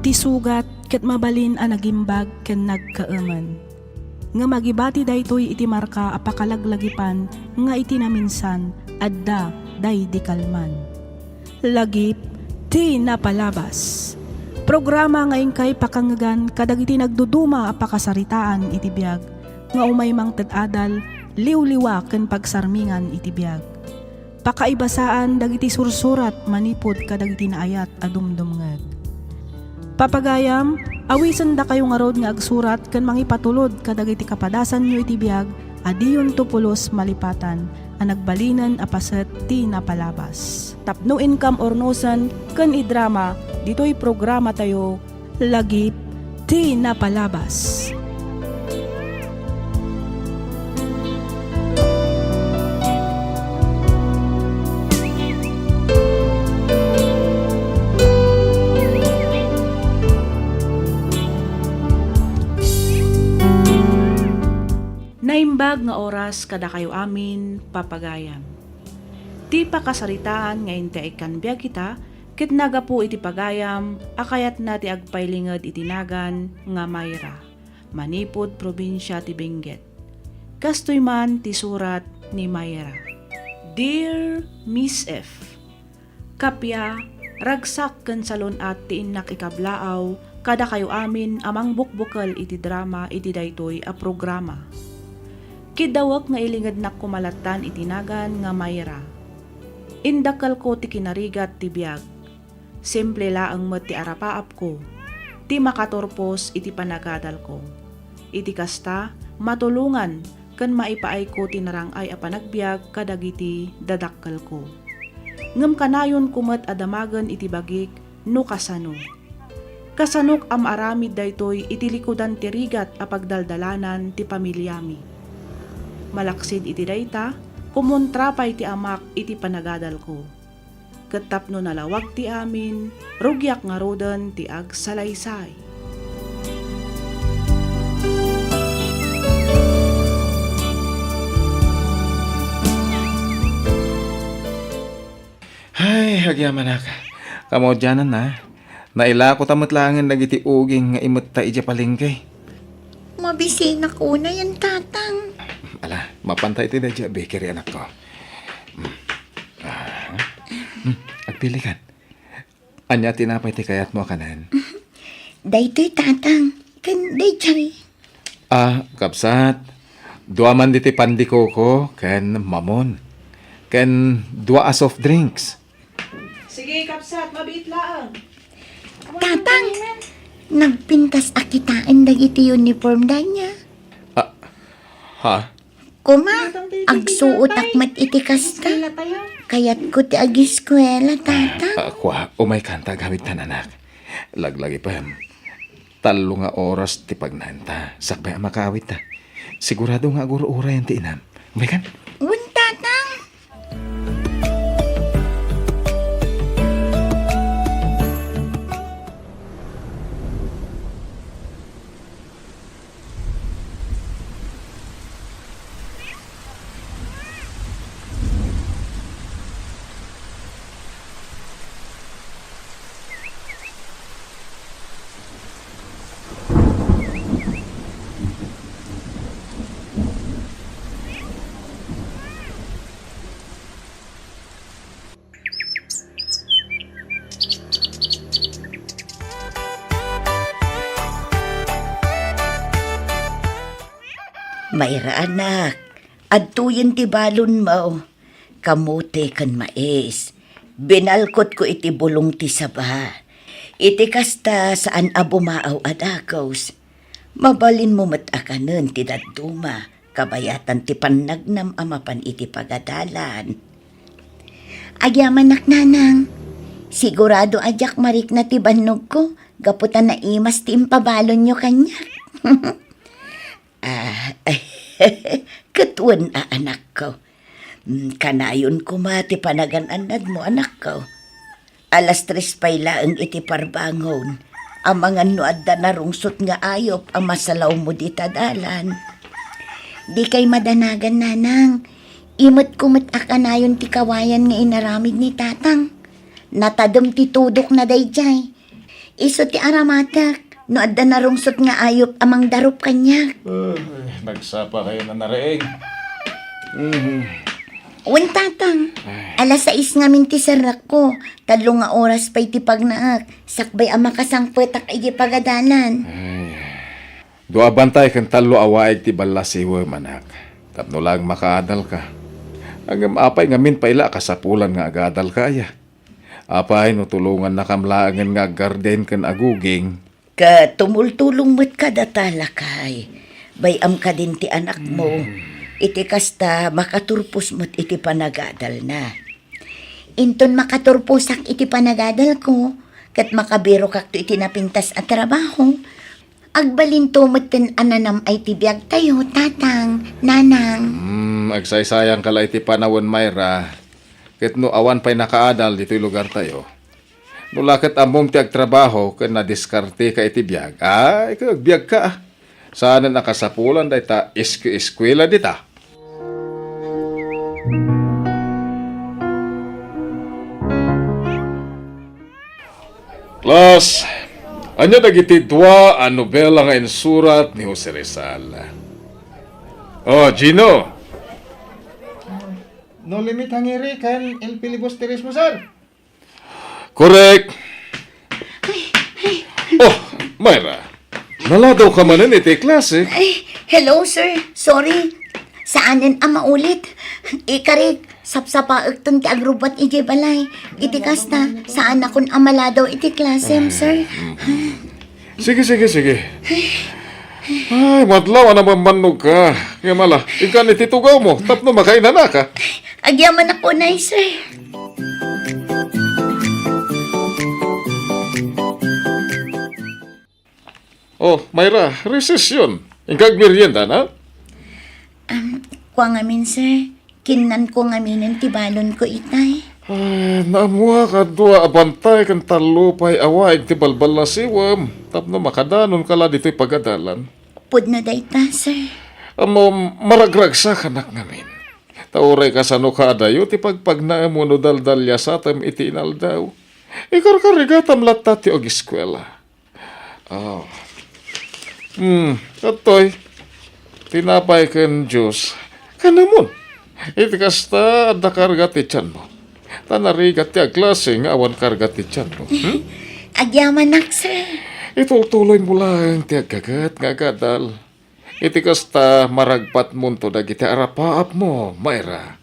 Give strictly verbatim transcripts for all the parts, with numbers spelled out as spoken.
Ti sugat ket mabalin a nagimbag ken nagkaemen. Ngem agibati daytoy iti marka a pakalaglagipan nga iti naminsan, adda daydi kalman. Lagip ti napalabas. Programa nga inkay pakangngegan kadagiti nagduduma a pakasaritaan iti biag nga umay mangted adal, liwliwa ken pagsarmingan iti biag. Pakaibasaan dagiti sursurat manipud kadagiti naayat a dumdumngeg. Papagayam, awisendakayo ngarud nga agsurat ken mangipatulod kadagiti kapadasanyo iti biag a diyonto pulos malipatan a nagbalinen a paset ti napalabas. Tapno inkam urnosen ken idrama ditoy programatayo, Lagip ti Napalabas. Naimbag nga oras kadakayo amin, papagayam. Ti pakasaritaan nga intay ikkan biag ita ket nagapu iti pagayam a kayatna ti agpailinged iti nagan nga Mayra, manipud probinsia ti Benguet. Kastoy man ti surat ni Mayra. Dear Miss F, Kappia, ragsak ken salun-at ti innak ikablaaw kadakayo amin a mangbukbukel iti drama iti daytoy a programa. Kiddawek nga ilingednak koma lattan iti nagan nga Mayra. Indakkelko ti kinarigat ti biag. Simple laeng met ti arapaapko, ti makaturpos iti panagadalko. Iti kasta, matulongan ken maipaayko ti narang-ay a panagbiag kadagiti dadakkelko. Ngem kanayonko met a damagen iti bagik no kasano. Kasanok a maaramid daytoy iti likudan ti rigat a pagdaldalanan ti pamiliami. Malaksid iti dayta, kumontra pay ti amak iti panagadalko. Ket tapno nalawag ti amin, rugiak ngaruden ti agsalaysay. Ay, agyamanak. Kamaudiananna, nailako ta met laengen dagiti uging nga imetta idiay palengke. Mabisinak unay, tatang. Ala, mapanta iti daydiay a bakery, anakko. Mm. Ah. Mm, agpilikan. Ania tinapay ti kayatmo a kanen? Daytoy, tatang. Ken daydiay. Ah, kabsat. Dua man diti pan de coco ken mamon. Ken dua a soft drinks. Sige, kabsat, mabiit laeng. Tatang, nagpintas a kitaen dagiti uniform da nia. Ah, ha? Kuma, agsuotak met iti kasta. Kayatko ti agiskuela, tatang. Ah, kua, umaykan ta agawidtan, anak. Laglagipem. Tallo nga oras ti pagnaenta, sakbay a makaawidta. Sigurado nga agur-urayan ti inam. Umaykan? Wen, tatang. Mayra, anak, adtoyen ti balonmo, kamote ken mais. Binalkotko iti bulong ti saba. Iti kasta, saan a bumaaw a dagus. Mabalinmo met a kanen ti dadduma, kabayatan ti pannagnam a mapan iti pagadalan. Agyamanak, nanang. Sigurado a diak marikna ti bannogko, gapu ta naimas ti impabalonyo kaniak. Ah, ket wen a, anakko. Mm, kanayon koma ti panagan-annadmo, anakko. Alas tres pay laeng iti parbangon. Amangan no adda narungsot nga ayup a masalawmo dita dalan. Dikay madanagan, nanang. Imetko met a kanayon ti kawayan nga inaramid ni tatang. Natadem ti tudokna daydiay. Isu ti aramatek no adda narungsot nga ayup a mangdarup kaniak. Ay, nagsapa kayo na nariing. Mhm. Wen, Tatang. Ay. Alas sais ngamin ti serrekko. Tallo nga oras pay ti pagnaek, sakbay a makasangpetak iti pagadalan. Ay. Dua a bantay ken tallo a waig ti ballasiwem, anak. Tapno laeng makaadalka. Ngem apay ngamin pay la a kasapulan nga agadalka aya? Apay no tulongannakam laengen nga aggarden ken aguging? Ket tumultulong met kadata, lakay. Bay-am kadin ti anakmo. Hmm. Iti kasta, makaturpos met iti panagadalna. Inton makaturposak iti panagadalko, ket makabirokakto iti napintas a trabaho, agbalinto metten a nanam-ay ti biagtayo, Tatang, Nanang. Hmm, agsaysayangka la iti panawen, Myra. Ket no awan pay nakaadal ditoy lugartayo, no la ket ammom ti agtrabaho ken nadiskarteka iti biag, ay, ket agbiagka, a. Saanen a kasapulan dayta iski-eskuela dita. Klas, ania dagiti dua a nobela nga insurat ni Jose Rizal? Oh, Gino. No Limit Hangiri ken El Filibusterismo, sir. Correct. Ay, ay. Oh, Myra. Naladawka manen iti klase. Ay, hello, sir. Sorry. Saanen a maulit. Ikarik, sapsapaekton ti agrubbuat idiay balay. Iti kasta, saanakon a maladaw iti klasem, sir. Mm. Sige, sige, sige. Ay, madlaw a namamannogka. Ngem ala, inkan iti tugawmo, tapno makainanaka. Agyamanak unay, sir. Oh, Myra, recess yun. Inka agmerienda na? Um, kua ngamin, sir. Kinnanko ngaminen ti balonko itay. Ay, naammoak a dua a bantay ken tallo pay a waig ti balballasiwem tapno makadanonka la ditoy pagadalan. Pudno dayta, sir. Ammom, maragragsakanak ngamin. Ta uray kasano ka adayo ti pagpagnaem wenno daldaliasatem iti inaldaw, ikarkarigatam latta ti ageskuela. Oh. Hmm, adtoy. Tinapay ken juice. Kanamon. Iti kasta, adda karga ti tianmo. Ta narigat ti agklase nga awan karga ti tianmo. Hmm? Agyamanak, sir. Itultuloymo laeng ti aggaget nga agadal. Iti kasta, maragpatmonto dagiti arapaapmo, Myra.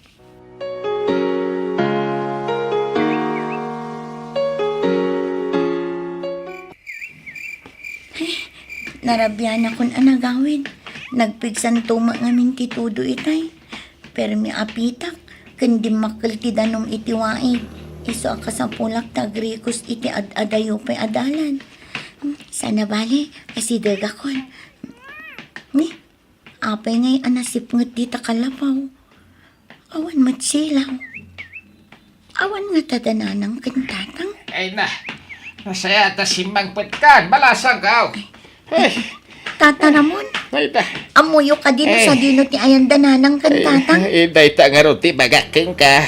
Narabianakon a nagawid. Nagpigsanto met ngamin ti todo itay. Permi a pitak, ken dimmakkel ti danum iti waig. Isu a kasapulak ta agrikos iti ad-adayo pay a dalan. Sana bale, asidegakon. Ni, apay ngay a nasipnget dita kalapaw? Awan met silaw. Awan ngata da nanang ken tatang? Ay na, nasaya ta simmangpetkan, balasangkaw. Ay. Tata Ramon? Ay ta. Ammoyo kadi no Eh. sadino ti ayan da nanang ken Ay, tatang? eh, dayta ngarud ti bagak kenka.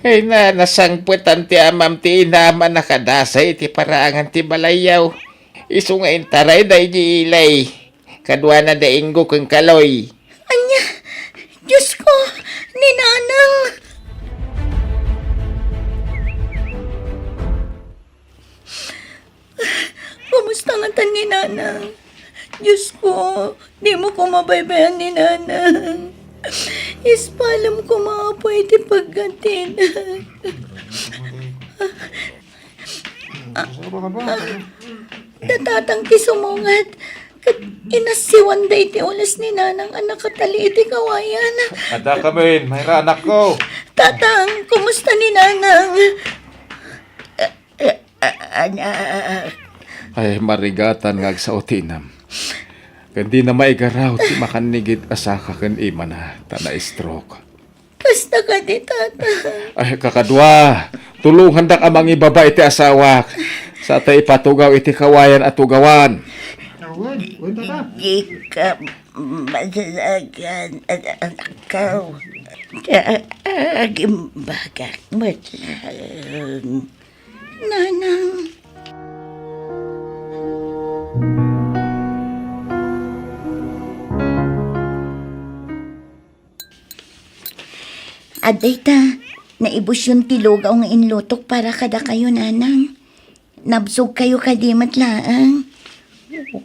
Ay na, nasangpetan ti amam ti inam a nakadasay iti paraangan ti balayyaw. Isu nga intaray da idi ilay. Kaduana da Ingo ken Kaloy. Ania? Diosko, ni Nanang! Kumusta ngata ni Nanang? Diosko, dimo koma baybay-an ni Nanang. Ispalem koma, Apo, iti paggatina. Ah, ah, da tatang ti sumungad. Ket inassiwanda iti ules ni Nanang a nakatali iti kawayan. Adda kamin, Myra, anakko. Tatang, kumusta ni Nanang? Ah, ah, ah, ah. Ay, marigatan nga agsao ti inam. Ken dina maigaraw ti makannigit a saka ken imana, ta na-stroke. Kasta kadi, Tata. Ay, kakadua, tulongandak a mangibaba iti asawak. Sa ta ipatugaw iti kawayan a tugawan. Awan, wen, Tata. Di ka masalagan, anakko. Agimbagak met lang. Nanang. Dayta, naibusyon ti lugaw nga inlutok para kadakayo, nanang. Nabsogkayo kadi met laeng?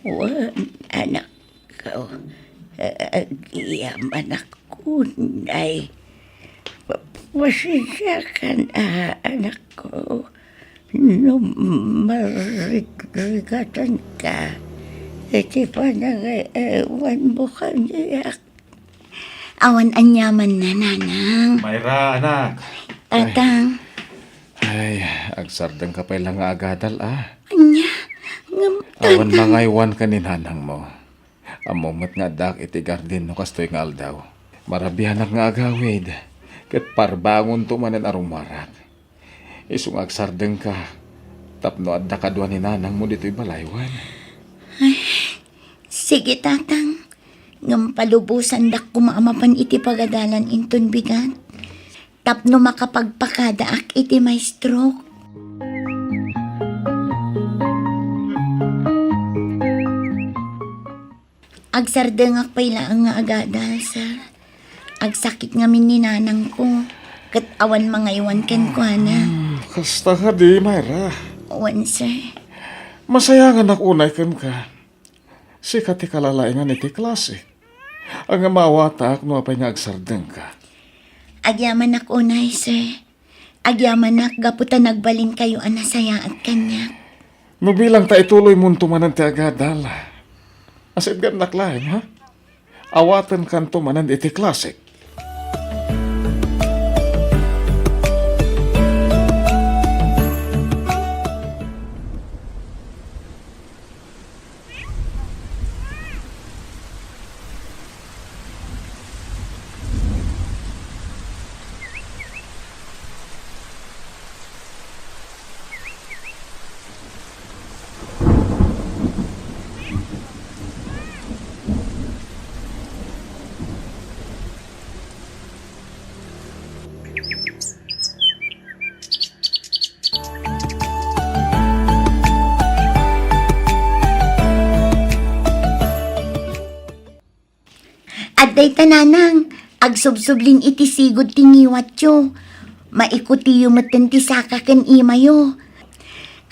Wen, anakko. Agyamanak unay. Pasensiakan, a, anakko. No marigrigatanka iti panangay-aywanmo kaniak. Awan aniamanna, nanang. Myra, anak. Tatang. Ay, agsardengka pay la nga agadal, a. Ania? Ngem, awan tatang, mangaywanka ni nanangmo. Ammom met nga addaak iti garden no kastoy nga aldaw. Marabianak nga agawid, ket parbangonto manen a rumarak. Isu nga agsardengka tapno adda kadua ni nanangmo ditoy balay, wen? Ay, sige, tatang. Ngem palubosandak koma a mapan iti pagadalan inton bigat, tapno makapagpakadaak iti maestroak. Agsardengak pay laeng nga agadal, sir. Agsakit ngamin ni nanangko, ket awan mangaywan kenkuana. Hmm, kasta kadi, Myra? Wen, sir. Masayanganak unay kenka. Sika ti kalalaingan iti klase. Ngem awatak no apay nga agsardengka. Agyamanak unay, sir. Agyamanak gapu ta nagbalinkayo a nasayaat kaniak. No bilang ta ituloymonto manen ti agadal, asidngannak laeng, ha? Awatenkanto manen iti klasek. Adda ita, nanang, agsubsublin iti sigud ti ngiwatyo. Maikutiyo metten ti saka ken imayo.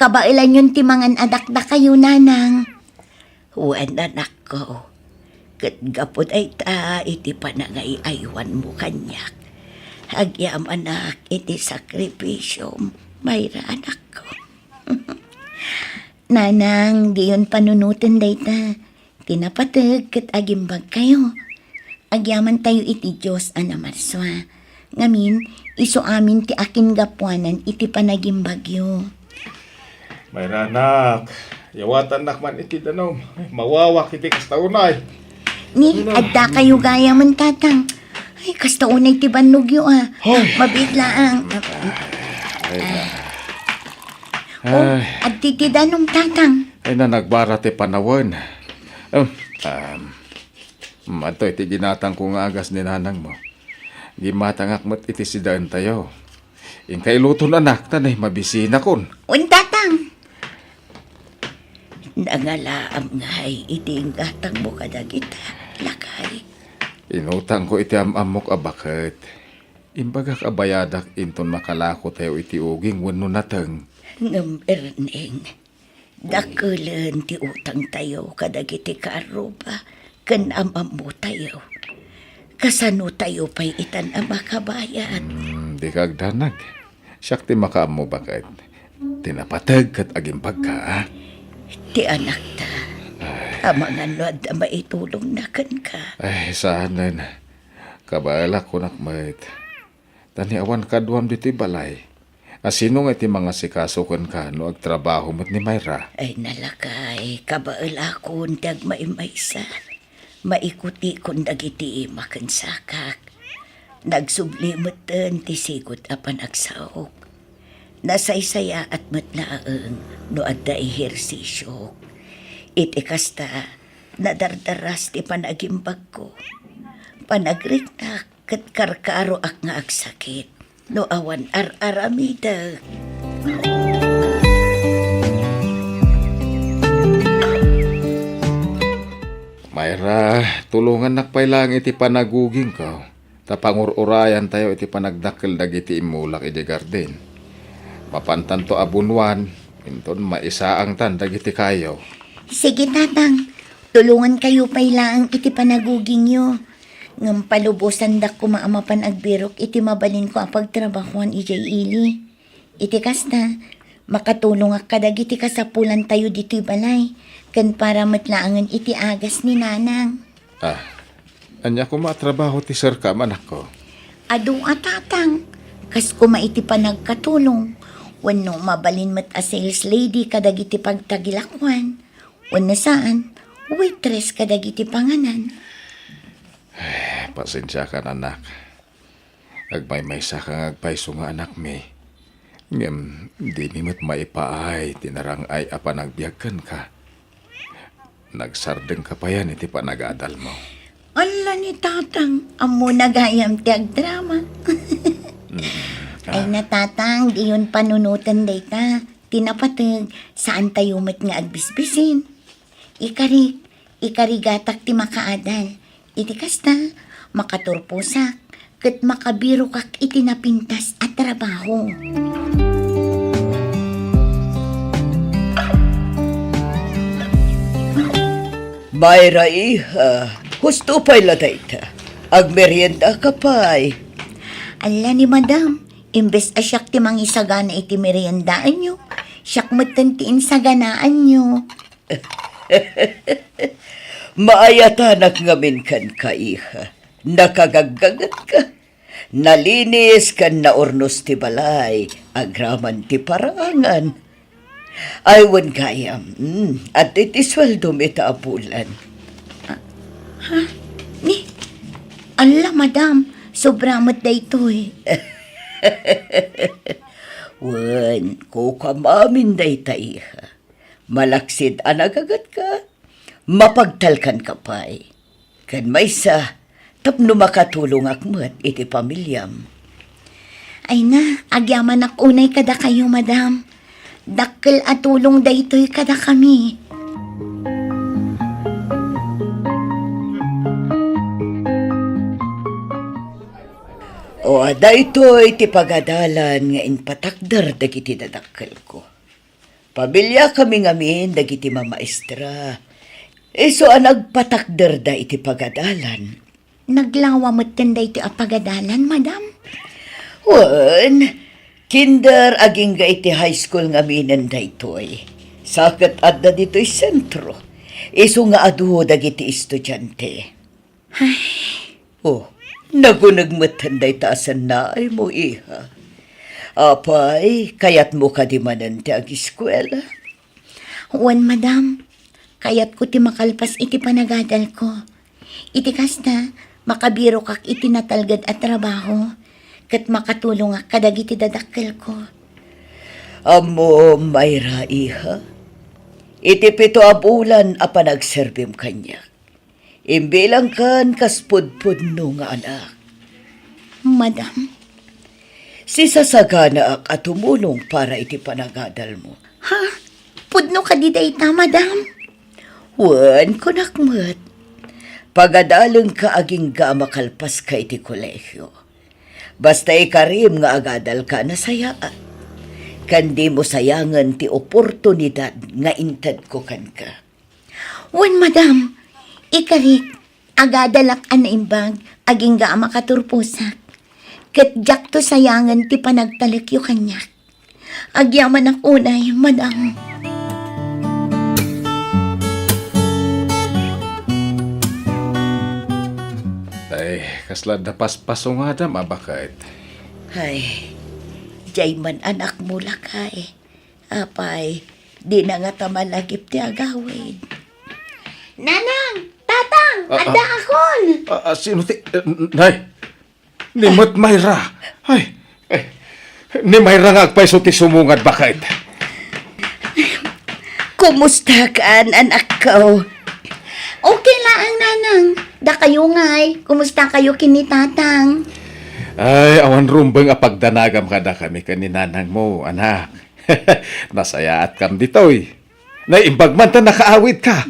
Kabaelanyon ti mangan a dakdakayo, nanang. Wen, anakko, ket gapu dayta iti panangay-aywanmo kaniak, agyamanak iti sakripisiom, Myra, anakko. Nanang, diyon panunoten dayta. Ti napateg ket agimbagkayo. Agyamantayo iti Dios a namarsua. Ngamin, isu amin ti akingapuanan iti panagimbagyo. Myra, anak, yawatannak man iti danum. Mawawak iti kasta unay. Ni, addakayo gayamen, tatang. Ay, kasta unay ti bannogyo, a. Hoy. Mabiit laang. Ay, na. Oh, ay. Addi ti danum, tatang. Ay, na, nagbara ti panawen. Um, um, Mm, adtoy ti ginatangko nga agas ni nanangmo. Gimmatangak met iti sidaentayo. Inka iluton, anak, ta nay mabisinakon. Wen, tatang. Nangalaam ngay iti inggatangmo kadagita, lakay. Inutangko iti am-ammok a baket. Imbagak a bayadak inton makalakotayo iti uging wenno nateng. Ngem, Erneng, dakelen ti utangtayo kadagiti kaarruba ken am-ammotayo. Kasanotayo pay itan a makabayad? Hmm, dika agdanag. Siak ti makaammo, baket. Ti napateg ket agimbagka, a? Ti anakta. Ay. Amangan no adda maitulongna kenka. Ay, saanen. Kabaelak kunak met. Ta ni awan kaduam ditoy balay, a sino nga iti mangasikaso kenka no agtrabaho met ni Myra? Ay, nalakay, kabaelakon ti agmaymaysa. Maikutikon dagiti ima ken sakak. Nagsubli metten ti sigud a panagsaok. Nasaysayaat met laeng no adda ehersisiok. Iti kasta, nadardaras ti panagimbagko. Panagriknak ket karkaroak nga agsakit no awan ar-aramidek. Myra, tulongannak pay laeng iti panagugingko. ta pangur-urayantayo iti panagdakkel dagiti immulak idiay garden. Mapantanto a bunuan, inton maisaangtan dagiti kayo. Sige, Tatang. Tulongankayo pay laeng iti panagugingyo. Ngem palubosandak koma a mapan agbirok iti mabalinko a pagtrabahoan idiay ili. Iti kasta, makatulongak kadagiti kasapulantayo ditoy balay, ken para met laengen iti agas ni Nanang. Ah, ania koma a trabaho ti serkam, anakko? Adu a, Tatang, kas koma iti panagkatulong, wenno mabalin met a sales lady kadagiti pagtagilakuan, wenno saan, waitress kadagiti panganan. Eh, pasensiakan, anak. Agmaymaysaka nga agpayso nga anakmi. Ngem dimi met maipaay ti narang-ay a panagbiag kenka. Nagsardengka payen iti panagadalmo. Alla ni Tatang, ammona gayam ti agdrama. Mm. Ay na, Tatang, diyon panunoten dayta. Ti napateg, saantayo met nga agbisbisin. Ikarik, ikarigatak ti makaadal. Iti kasta, makaturposak, ket makabirokak iti napintas a trabaho. Mayra, iha, husto pay la dayta. Agmeriendaka pay. Alla ni Madam, imbes a siak ti mangisagana iti meriendaanyo, siak metten ti insaganaanyo. Maayatanak ngamin kenka, iha. Nakagaggagetka. Nalinis ken naurnos ti balay, agraman ti paraangan. Ay, wen gayam, mm, adtoy ti sueldom ita a bulan. Ah, ha? Ni, alla, Madam, sobra met daytoy. Wen, kukuam amin dayta, iha. Malaksid a nagagetka, mapagtalkanka pay. Ken maysa, tapno makatulongak met iti pamiliam. Ay na, agyamanak unay kadakayo, Madam. Dakkel a tulong daytoy kadakami. O, daytoy ti pagadalan nga impatakder dagiti dadakkelko. Pamiliakami ngamin dagiti mamaestra. Isu a nagpatakderda iti pagadalan. Naglawa metten daytoy a pagadalan, Madam? Wen, kinder agingga iti high school ngaminen daytoy. Sa ket adda ditoy sentro. Isu nga adu dagiti estudiante. Ay. Oh, naguneg metten dayta a sannaaymo, iha. Apay, kayatmo kadi manen ti agiskuela? Wen, Madam. Kayatko ti makalpas iti panagadalko. Iti kasta, makabirokak iti natalged a trabaho, ket makatulongak kadagiti dadakkelko. Ammom, Mayra, iha, iti pito a bulan a panagserbim kaniak, imbilangkan kas pudpudno nga anak. Madam? Sisasaganaak a tumulong para iti panagadalmo. Ha? Pudno kadi dayta, Madam? Wen, kunak met. Pagadalenka agingga a makalpaska iti kolehio. Basta ikarim nga agadalka a nasayaat. Ken dimo sayangen ti oportunidad nga intedko kenka. Wen, Madam, ikarik, agadalak a naimbag, agingga a makaturposak. Ket diakto sayangen ti panagtalekyo kaniak. Agyamanak unay, Madam. Ay, kasla adda paspasungadam a baket. Ay, diay man anakmo, lakay. Apay, dina ngata malagip ti agawid. Nanang! Tatang! Ah, adda ah. Akon! Ah, ah, sino ti, eh, nay? Ni met Mayra. Ay, eh, ni Mayra nga agpayso ti sumungad, baket. Kumustakan, anakko? Okay laeng, Nanang. Dakayo ngay, kumusta kayo ken ni Tatang? Ay, awan rumbeng a pagdanagam kadakami ken ni Nanangmo, anak. Nasayaatkam ditoy. Naimbag man ta nakaawidka.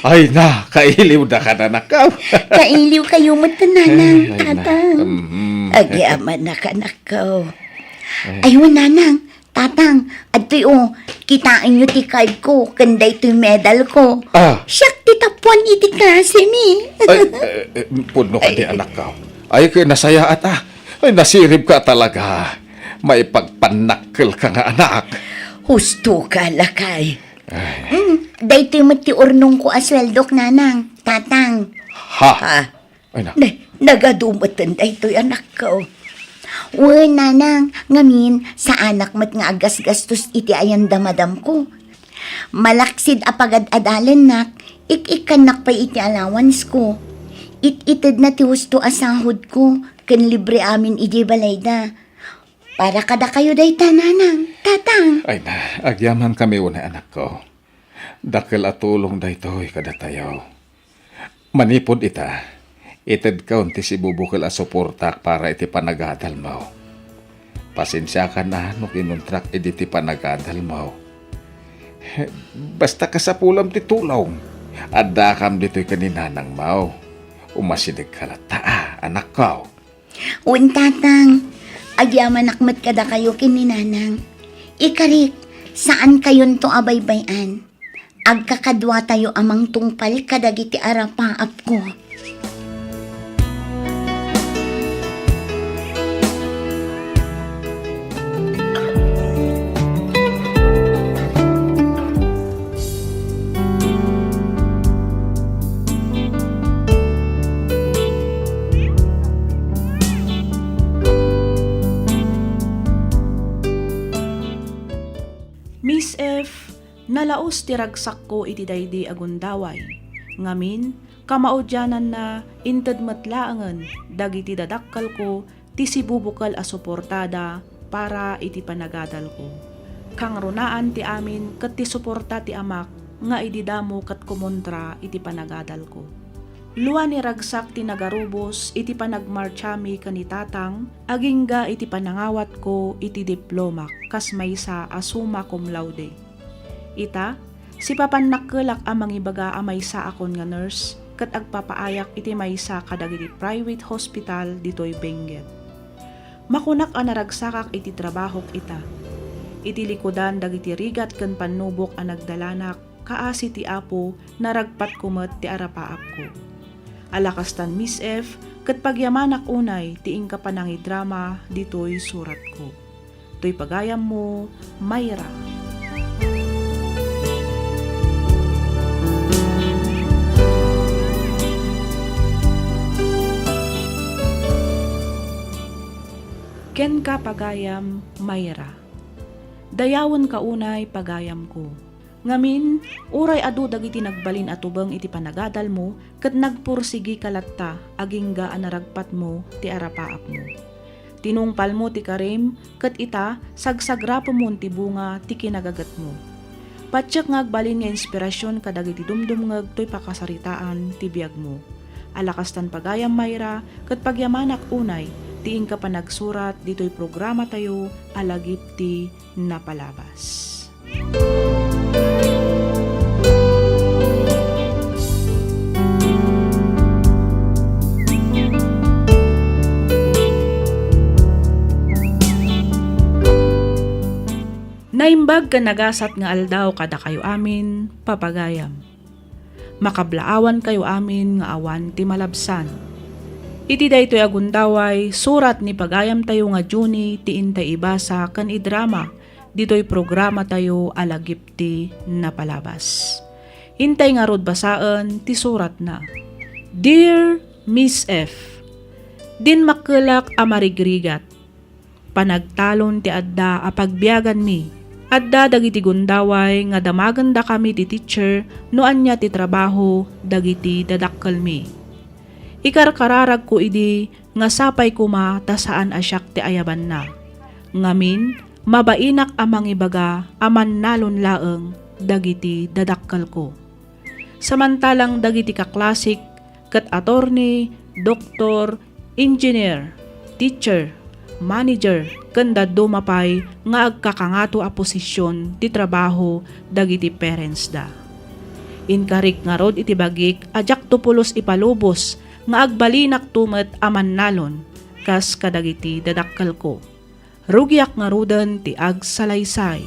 Ay na, kailiw da ka, anakko. Kailiw kayo met, nanang, ay, na. Tatang. Mhm. Agyamanak, anakko. Ay. Ay, wen, nanang, tatang, adtoy, o, kitaenyo ti card ko, ken daytoy medal ko. Ah. Siak ti tappuan iti klase mi. Ay, eh, eh, pudno kadi, anakko. Ay, ket nasayaat, ah. Ay, nasirib ka talaga. Maipagpannakkel ka nga anak. Husto ka, lakay. Ay. Mm, daytoy met ti urnongko a sueldok, nanang, tatang. Ha? Ha? Ay, na. Na-, nagadu metten daytoy, anakko. Wen, nanang, ngamin, saanak met nga aggasgastos iti ayan da madamko. Malaksid a pagad-adalennak, ik-ikkannak pay iti allowance ko. It-itedna ti husto a sahod ko, ken libre amin idiay balayda. Para kadakayo dayta, nanang, tatang. Ay na, agyaman kami unay, anakko. Dakkel a tulong daytoy kadatayo. Manipud ita, itedkon ti sibubukel a suportak para iti panagadalmo. Pasensiakan a no kinuntrak idi ti panagadalmo. Basta kasapulam ti tulong, addakam ditoy ken ni nanangmo. Umasidegka latta, a, anakko. Wen, tatang, agyamanak met kadakayo ken ni nanang. Ikarik, saankayonto a baybay-an. Agkakaduatayo a mangtungpal kadagiti arapaapko. Miss F, nalaus ti ragsakko iti daydi a gundaway. Ngamin, kamaudiananna, inted met laengen dagiti dadakkelko ti sibubukel a suportada para iti panagadalko. Kangrunaan ti amin ket ti suporta ti amak nga idi damo ket kumontra iti panagadalko. Lua ni ragsak ti nagarubos iti panagmartsami ken ni Tatang agingga iti panangawatko iti diplomak kas maysa a summa cum laude. Ita, sipapannakkelak a mangibaga a maysaakon nga nurse ket agpapaayak iti maysa kadagiti private hospital ditoy Benguet. Makunak a naragsakak iti trabahok ita. Iti likudan dagiti rigat ken pannubok a nagdalanak, kaasi ti Apo, naragpatko met ti arapaapko. Ala kastan, Miss F, ket pagyamanak unay ti inka panangidrama ditoy suratko. Toy pagayammo, Myra. Kenka, pagayam, Myra. Dayawenka unay, pagayamko. Ngamin, uray adu dagiti nagbalin a tubeng iti panagadalmo ket nagpursigika latta agingga a naragpatmo ti arapaapmo. Tinungpalmo ti karim ket ita, sagsagrapemon ti bunga ti kinagagetmo. Patiek nga agbalin nga inspirasion kadagiti dumdumngeg toy pakasaritaan ti biagmo. Ala kastan, pagayam, Myra, ket pagyamanak unay ti inka panagsurat ditoy programatayo a Lagip ti Napalabas. Naimbag ken nagasat nga aldaw kadakayo amin, papagayam. Makablaawankayo amin nga awan ti malabsan. Iti daytoy a gundaway, surat ni pagayamtayo nga Junie ti intay ibasa ken idrama ditoy programatayo a Lagip ti Napalabas. Intay ngarud basaen ti suratna. Dear Miss F, dinmakkelak a marigrigat. Panagtalon ti adda a pagbiaganmi. Adda dagiti gundaway nga damagendakami ti teacher no ania ti trabaho dagiti dadakkelmi. Ikarkararagko idi nga sapay koma ta saan a siak ti ayabanna. Ngamin, mabainak a mangibaga a mannalon laeng dagiti dadakkelko. Samantalang dagiti kaklasik ket attorney, doktor, engineer, teacher, manager, ken dadduma pay nga agkakangato a posision ti trabaho dagiti parentsda. Inkarik ngarud iti bagik a diakto pulos ipalubos nga agbalinakto met a mannalon, kas kadagiti dadakkelko. Rugiak ngaruden ti agsalaysay.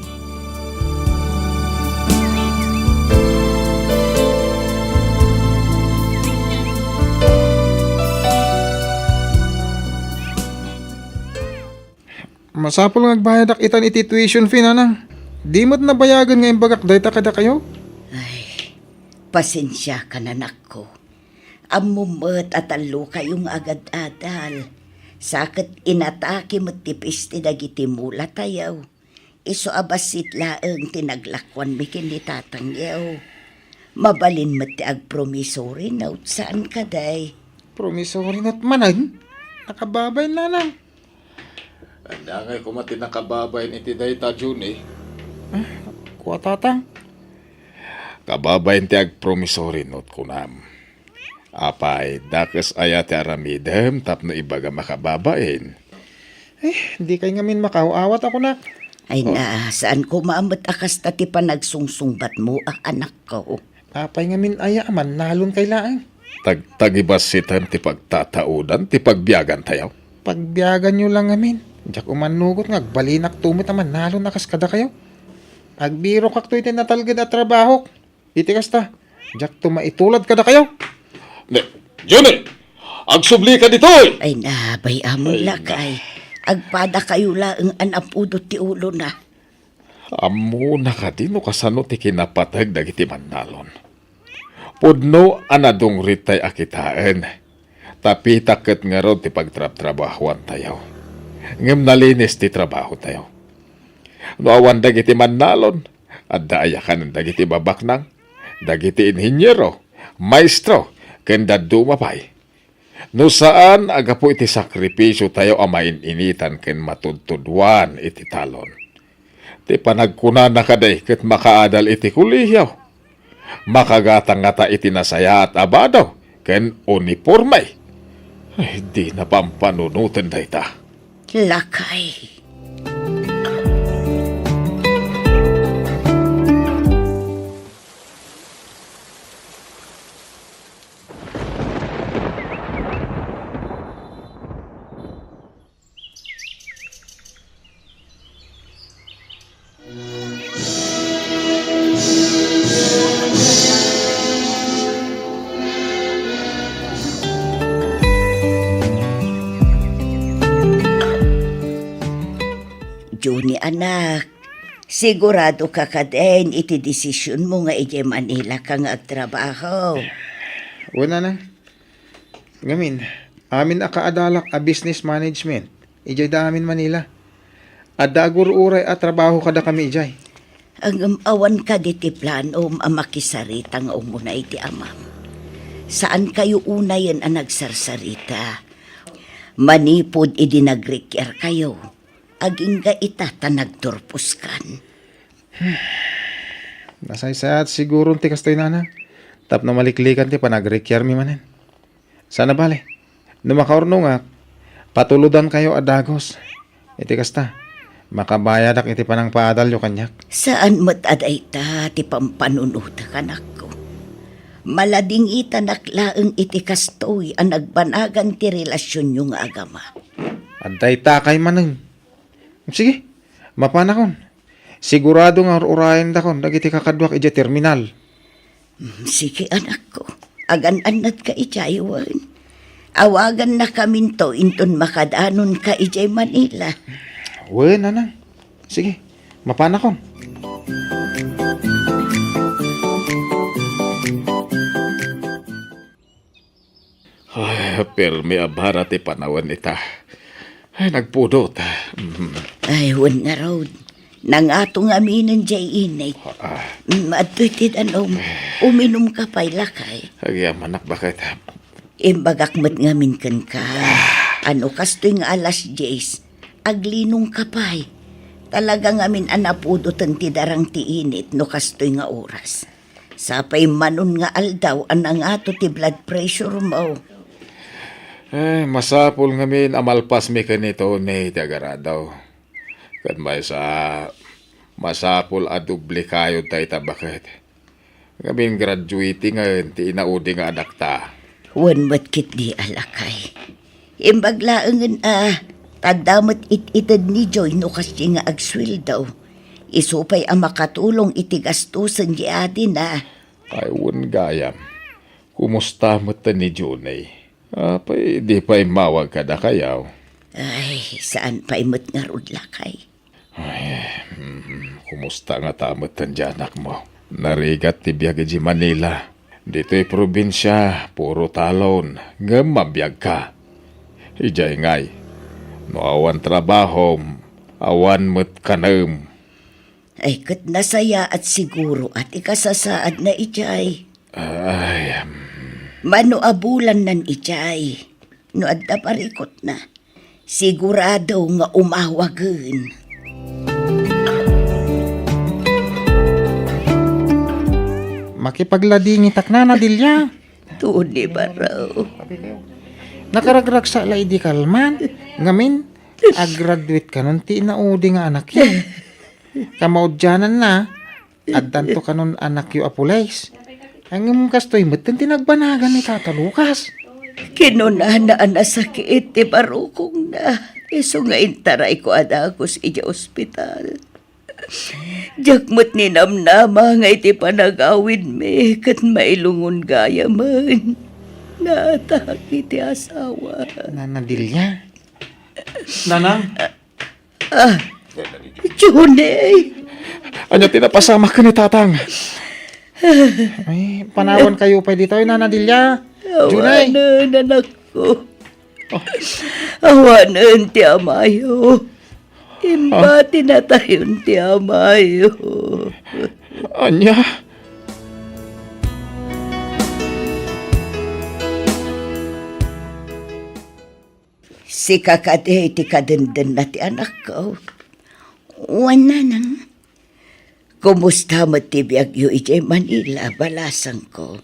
Masapul nga agbayadak itan iti tuition fee, nanang. Di met nabayagen nga imbagak dayta kadakayo? Ay, pasensiakan, anakko. Ammom met a tallokayo nga agad-adal. Sa ket inatake met ti peste dagiti mulatayo. Isu a bassit laeng ti naglakuanmi ken ni tatangyo. Mabalin met ti agpromissory note, saan kadi? Promissory note manen? Nakababain, nanang. Ania ngay koma ti nakababain iti dayta, Junie? Ah, kua, tatang. Kababain ti agpromissory note, kunam. Apay, dakes aya ti aramidem tapno ibagam a kababain? Eh, dikay ngamin makaaw-awat a kunak. Ay na, saan koma met a kasta ti panagsungsungbatmo, a anakko? Apay ngamin aya a mannalon kay laeng? Tag-, tagibassitem ti pagtataudan ti pagbiagantayo. Pagbiaganyo lang ngamin. Diak umannugot nga agbalinakto met a mannalon a kas kadakayo. Agbirokakto iti natalged a trabahok. Iti kasta, diakto maitulad kadakayo. Ne, Junie, agsublika ditoy! Ay na, bay-amon, lakay. Agpadakayo laeng a napudot ti ulona. Ammona kadi no kasano ti kinapateg dagiti mannalon? Pudno a nadungritay a kitaen. Ta pitak ket ngarud ti pagtrabtrabahoantayo. Ngem nalinis ti trabahotayo. No awan dagiti mannalon, adda aya kanen dagiti babaknang, dagiti inhiniero, maestro, ken dadduma pay. No saan a gapu iti sakripisiotayo a main-initan ken matudtuduan iti talon. Ti panagkunana kadi ket makaadal iti kolehio. Makagatang ngata iti nasayaat a bado ken uniporme. Ay, dina pampanunoten dayta. Lakay. Junie, anak, sigurado ka kadin iti desisionmo nga idiay Manila ka nga agtrabaho? Wen, nanang. Ngamin, amin a kaadalak a business management, idiay da amin Manila. Adda agur-uray a trabaho kadakami idiay. Ngem awan kadi ti planom a makisarita nga umuna iti amam? Saan kayo unayen a nagsarsarita. Manipud idi nagrikiar kayo, agingga ita ta nagturposkan. Nasaysayaat siguron ti kastoy, nanang, tapno maliklikan ti panagrikiarmi manen. Saan a bale, no makaurnongak, patulodankayo a dagus. Iti kasta, makabayadak iti panangpaadalyo kaniak. Saan met a dayta ti pampanunotek, anakko. Maladingitanak laeng iti kastoy a nagbanagan ti relasionyo nga agama. Adda itakay manen. Sige, mapanakon. Sigurado nga ur-urayendakon dagiti kakaduak idiay terminal. Mm, sige, anakko. Agan-annadka idiay, wen. Awagannakaminto inton makadanonka idiay Manila. Wen, nanang. Sige, mapanakon. Ay, permi a bara ti panawen ita. Ay, nagpudot. Mm. Ay, wen ngarud. Nangato ngaminen diay init. Ah. Mm, adtoy ti danom. Uminumka pay, lakay. Agyamanak, baket. Imbagak met ngamin kenka. Ah. A no kastoy nga alas dies, aglinongka pay. Talaga ngamin a napudoten ti darang ti init no kastoy nga oras. Sapay manon nga aldaw a nangato ti blood pressure mo. Eh, masapul ngamin a malpasmi ken ni Tony ti agaradaw. Ket maysa, masapul a doble kayod dayta, baket. Ngamin graduating ngamin ti inaudi nga anakta. Wen met ketdi a lakay. Imbag laengen a, tadda met it-ited ni Joy no kasdi nga agsueldo. Isu pay a makatulong iti gastusen ti adina. Ay, wen gayam. Kumusta met ni Johnny? Apay, di pay immawag kadakayo? Ay, saan pay met ngarud, lakay. Ay, mm, kumusta ngata met ti anakmo? Narigat ti biag idiay Manila. Ditoy probinsia, puro talon, ngem mabiagka. Idiay ngay, no awan trabahom, awan met kanem. Ay, ket nasayaat siguro a ti kasasaadna idiay. Ay, em. Mano a bulannan idiay, no adda parikutna, sigurado nga umawagen. Makipagladingitak, Nana Delia. Tony, baro. Nakaragragsa la idi kalman. Ngamin, agraduate kanon ti inaudi nga anakyo. Kamaudiananna, addanto kanon anakyo a pulis. Ngem kastoy met ti nagbanagan ni Tata Lucas. Kinunana a nasakit ti barukongna, isu nga intarayko a dagus idiay ospital. Diak met ninamnama nga iti panagawidmi ket mailungon gayamen, naatak iti asawa. Nana Delia? Nanang? Ah, Johnny! Ania ti napasamak ken ni Tatang? Ay, panawankayo pay ditoy, Nana Delia. Johnny! Awanen, anakko. Oh. Awanen ti amayo. Imbati natayon ti amayo. Ania? Sika kadi ti kadendenna ti anakko. Wen, Nanang. Kumusta met ti biagyo idiay Manila, balasangko?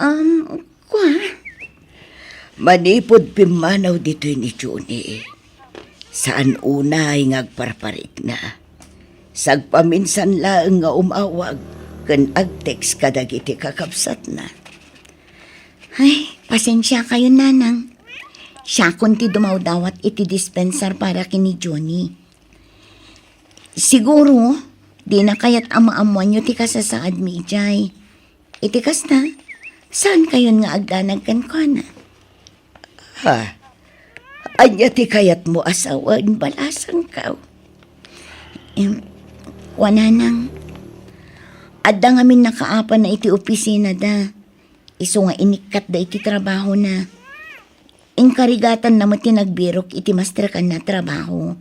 Um, kua? Manipud pimmanaw ditoy ni Johnny, saan unay nga agparparikna. Sagpaminsan laeng nga umawag ken agtext kadagiti kakabsatna. Ay, pasensiakayo, Nanang. Siakon ti dumawdawat iti dispensar para ken ni Johnny. Siguro, dina kayat a maammoanyo ti kasasaadmi idiay. Iti kasta, saankayon nga agdanag kenkuana? Ha? Ania ti kayatmo a sawen, balasangko? Em, kua, Nanang, adda ngamin nakaapana iti opisinada. Isu nga inikkatda iti trabahona. Inkarigatanna met ti nagbirok iti mastrekanna a trabaho.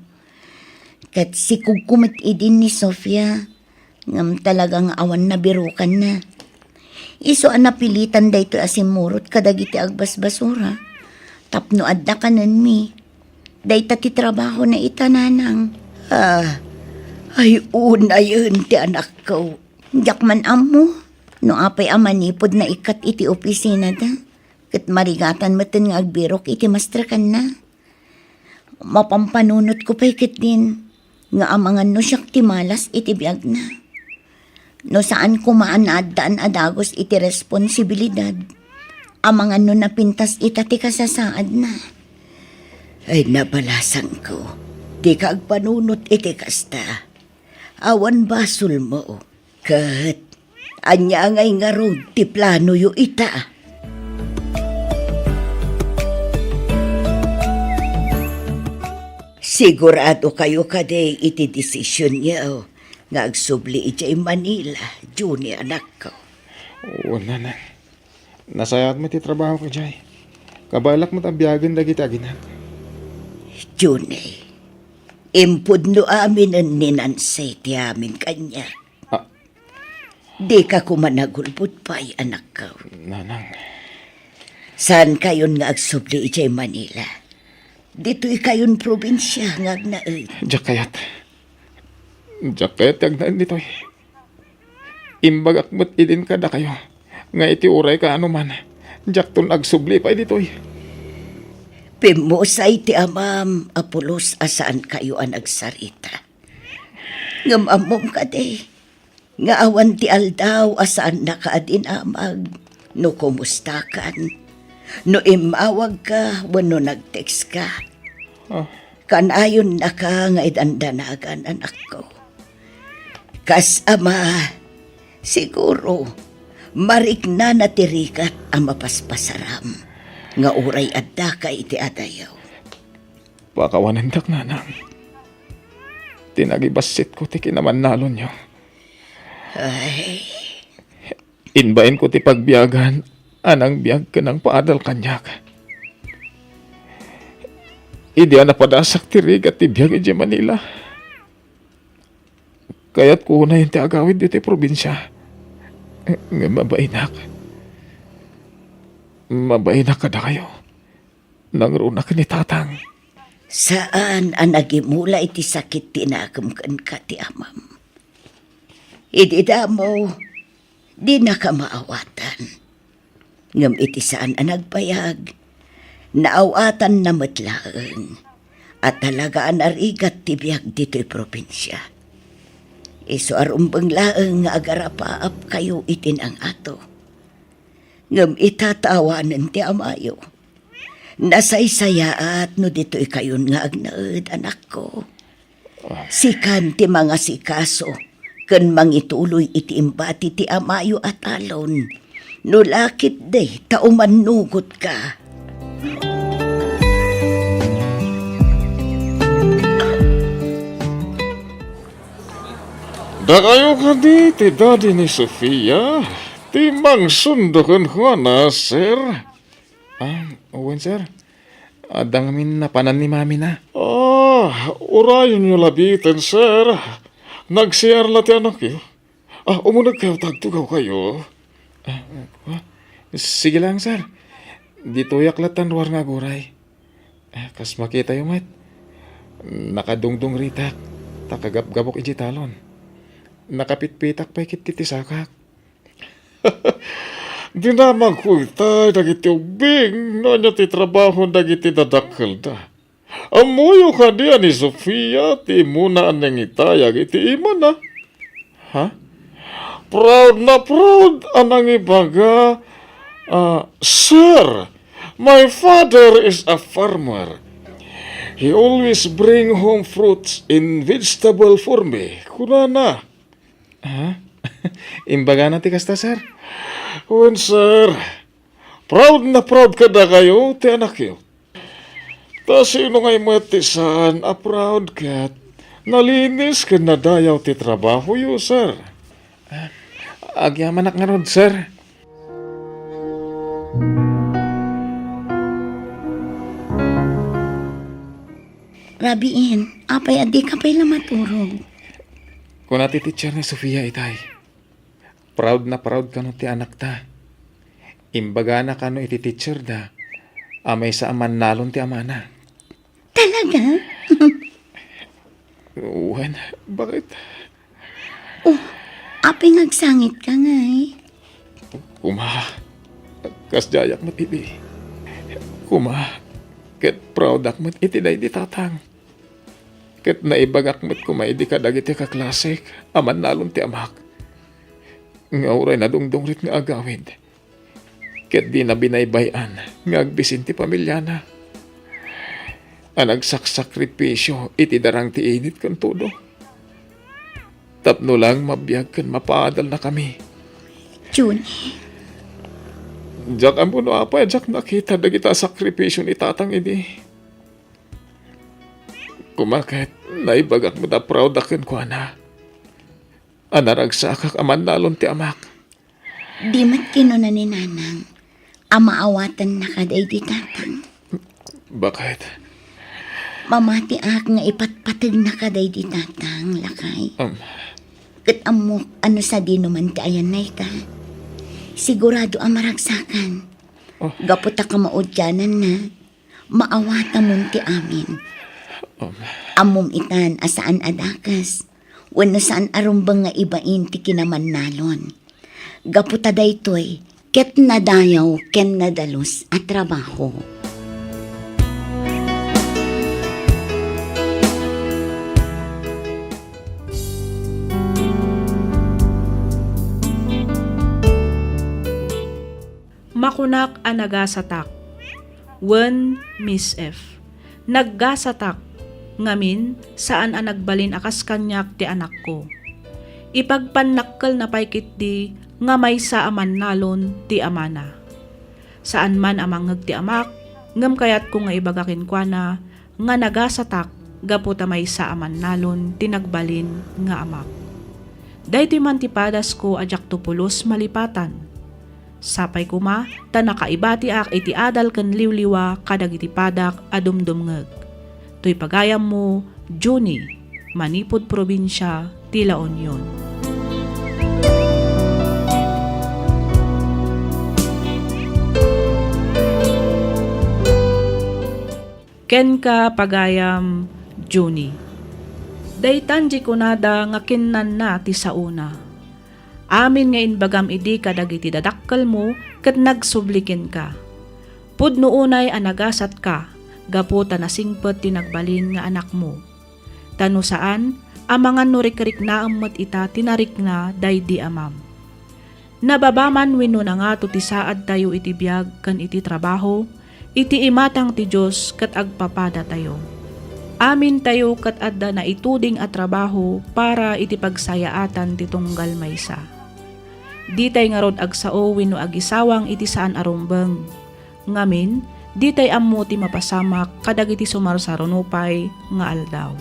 Ket sikugko met idin ni Sofia, ngem talaga nga awan nabirokanna. Isu a napilitan daytoy a simmurot kadagiti agbasbasura tapno adda kanenmi. Dayta ti trabahona ita, Nanang. Ah, ay unayen ti anakko. Diak man ammo no apay a manipud naikkat iti opisinada. Ket marigatan metten nga agbirok iti mastrekanna. Mapampanunotko pay ketdin nga amangan no siak ti malas iti biagna. No saan koma a naaddaan a dagus iti responsibilidad, amangan no napintas ita ti kasasaadna. Ay, nabalasangko, dika agpanunot iti kasta. Awan basolmo. Ket ania ngay ngarud ti planoyo ita? Siguradokayo kadi iti desisionyo nga agsubli idiay Manila, Johnny, anakko? Oo, Nanang. Nasayaat met ti trabahok idiay. Kabaelak met a biagen dagiti aginak. Johnny, impudno aminen ni Nancy ti amin kaniak. Ah. Dika koma nagulbod pay, anakko. Nanang. Saankayon nga agsubli idiay Manila. Ditoykayon probinsia nga agnaed. Diak kayat. Diak kayat ti agnaed ditoy. Imbagak met idin kadakayo nga iti uray kaano man, diakton agsubli pay ditoy. Pimmusay ti amam a pulos a saankayo a nagsarita. Ngem ammom kadi, nga awan ti aldaw a saannaka a dinamag no kumustakan, no immawagka wenno nag-text ka. Ah. Kanayonnaka nga idandanagan, anakko. Kas ama, siguro, mariknana ti rigat a mapaspasaram nga uray addaka iti adayo. Pakawanendak, nanang. Ti nagibassitko ti kinamannalonyo. Ay. Inbainko ti pagbiagan a nangbiag ken nangpaadal kaniak. Idi a napadasak ti rigat ti biag idiay Manila, kayatko unayen ti agawid ditoy probinsia. Ngem mabainak. Mabainak kadakayo. Nangrunak ni Tatang. Saan a nagimula iti sakit ti nakem kenka ti amam. Idi damo, dinaka maawatan. Ngem iti saan a nagbayag, naawatanna met laeng a talaga a narigat ti biag ditoy probinsia. Isu a rumbeng laeng nga agarapaapkayo iti nangato. Ngem ita ta awanen ti amayo. Nasaysayaat no ditoy kayon nga agnaed, anakko. Sikan ti mangasikaso ken mangituloy iti imbati ti amayo a talon. No la ketdi ta umannugotka. Dakayo kadi ti daddy ni Sofia, ti mangsundo kenkuana, sir? Ah, wen, sir. Adda ngamin napanan ni mamina. Ah, urayonyo labiten, sir. Nag-C R la ti anakyo. Ah, umunegkayo ta agtugawkayo. Ah, ah, sige lang, sir. Ditoyak lattan ruar nga aguray. Ah, kas makitayo met, nakadungdungritak, ta kagapgapok idiay talon. Nakapitpitak pay ketdi ti sakak. Dinamagko itay dagiti ubbing no ania ti trabaho dagiti dadakkelda. Ammoyo kadi a ni Sofia ti immuna a nangitayag iti imana? Ha? Proud na proud a nangibaga, ah, "Sir, my father is a farmer. He always bring home fruits and vegetable for me," kunana. Ha? Imbagana ti kasta, sir? Wen, sir. Proud na proud kadakayo ti anakyo. Ta sino ngay met ti saan a proud ket nalinis ken nadayaw ti trabahoyo, sir? Ah, agyamanak ngarud, sir. Rabiin, apay a dika pay la maturog? Kuna ti teacher ni Sofia itay, proud na proud kano ti anakta. Imbagana kano iti teacherda a maysa a mannalon ti amana. Talaga? Wen, bakit? Oh, apay nga agsangitka ngay? Kuma, kasdiayak met idi. Kuma, ket proudak met iti daydi tatang. Ket naibagak met koma idi kadagiti kaklasek a mannalon ti amak, nga uray nadungdungrit nga agawid, ket dina binaybay-an nga agbisin ti pamilyana a nagsaksakripisio iti darang ti init ken tudo, tapno lang mabiag ken mapaadalnakami. Junie. Diak ammo no apay a diak nakita dagita a sakripisio ni Tatang idi. Kuma ket, naibagak met a proudak kenkuana a naragsakak a mannalon ti amak. Di met kinuna ni Nanang a maawatennaka daydi Tatang? Bakit? Mamatiak nga ipatpategnaka daydi Tatang, lakay. Um. Ket ammok a no sadino man ti ayanna ita, sigurado a maragsakan. Oh. Gapu ta kamaudiananna, maawatamon ti amin. Um. Ammom itan a saan a dakes wenno saan a rumbeng nga ibain ti kinamannalon. Gapu ta daytoy ket nadayaw ken nadalus a trabaho. Kunak a nagasatak. Wen, Miss F. Naggasatak, ngamin, saan a nagbalin a kas kaniak ti anakko. Ipagpannakkelna pay ketdi nga maysa a mannalon ti amana. Saan man a mangngeg ti amak, ngem kayatko nga ibaga kenkuana nga nagasatak gapu ta maysa a mannalon ti nagbalin nga amak. Daytoy man ti padasko a diakto pulos malipatan. Sapay koma ta nakaibatiak iti adal ken liwliwa kadagiti padak a dumdumngeg. Toy pagayammo, Junie, manipud probinsia ti La Union. Kenka, pagayam, Junie. Daytan ti kunada nga kinnanna ti saona. Amin nga imbagam idi kadagiti dadakkelmo ket nagsubli kenka. Pudno unay a nagasatka gapu ta nasingpet ti nagbalin nga anakmo. Ta no saan, amangan no rikriknaem met ita ti narikna daydi amam. Nababa man wenno nangato ti saadtayo iti biag ken iti trabaho, iti imatang ti Dios ket agpapadatayo. Amintayo ket adda naituding a trabaho para iti pagsayaatan ti tunggal maysa. Ditay ngarud agsao wenno agisawang iti saan a rumbeng. Ngamin, ditay ammo ti mapasamak kadagiti sumarsaruno pay nga aldaw.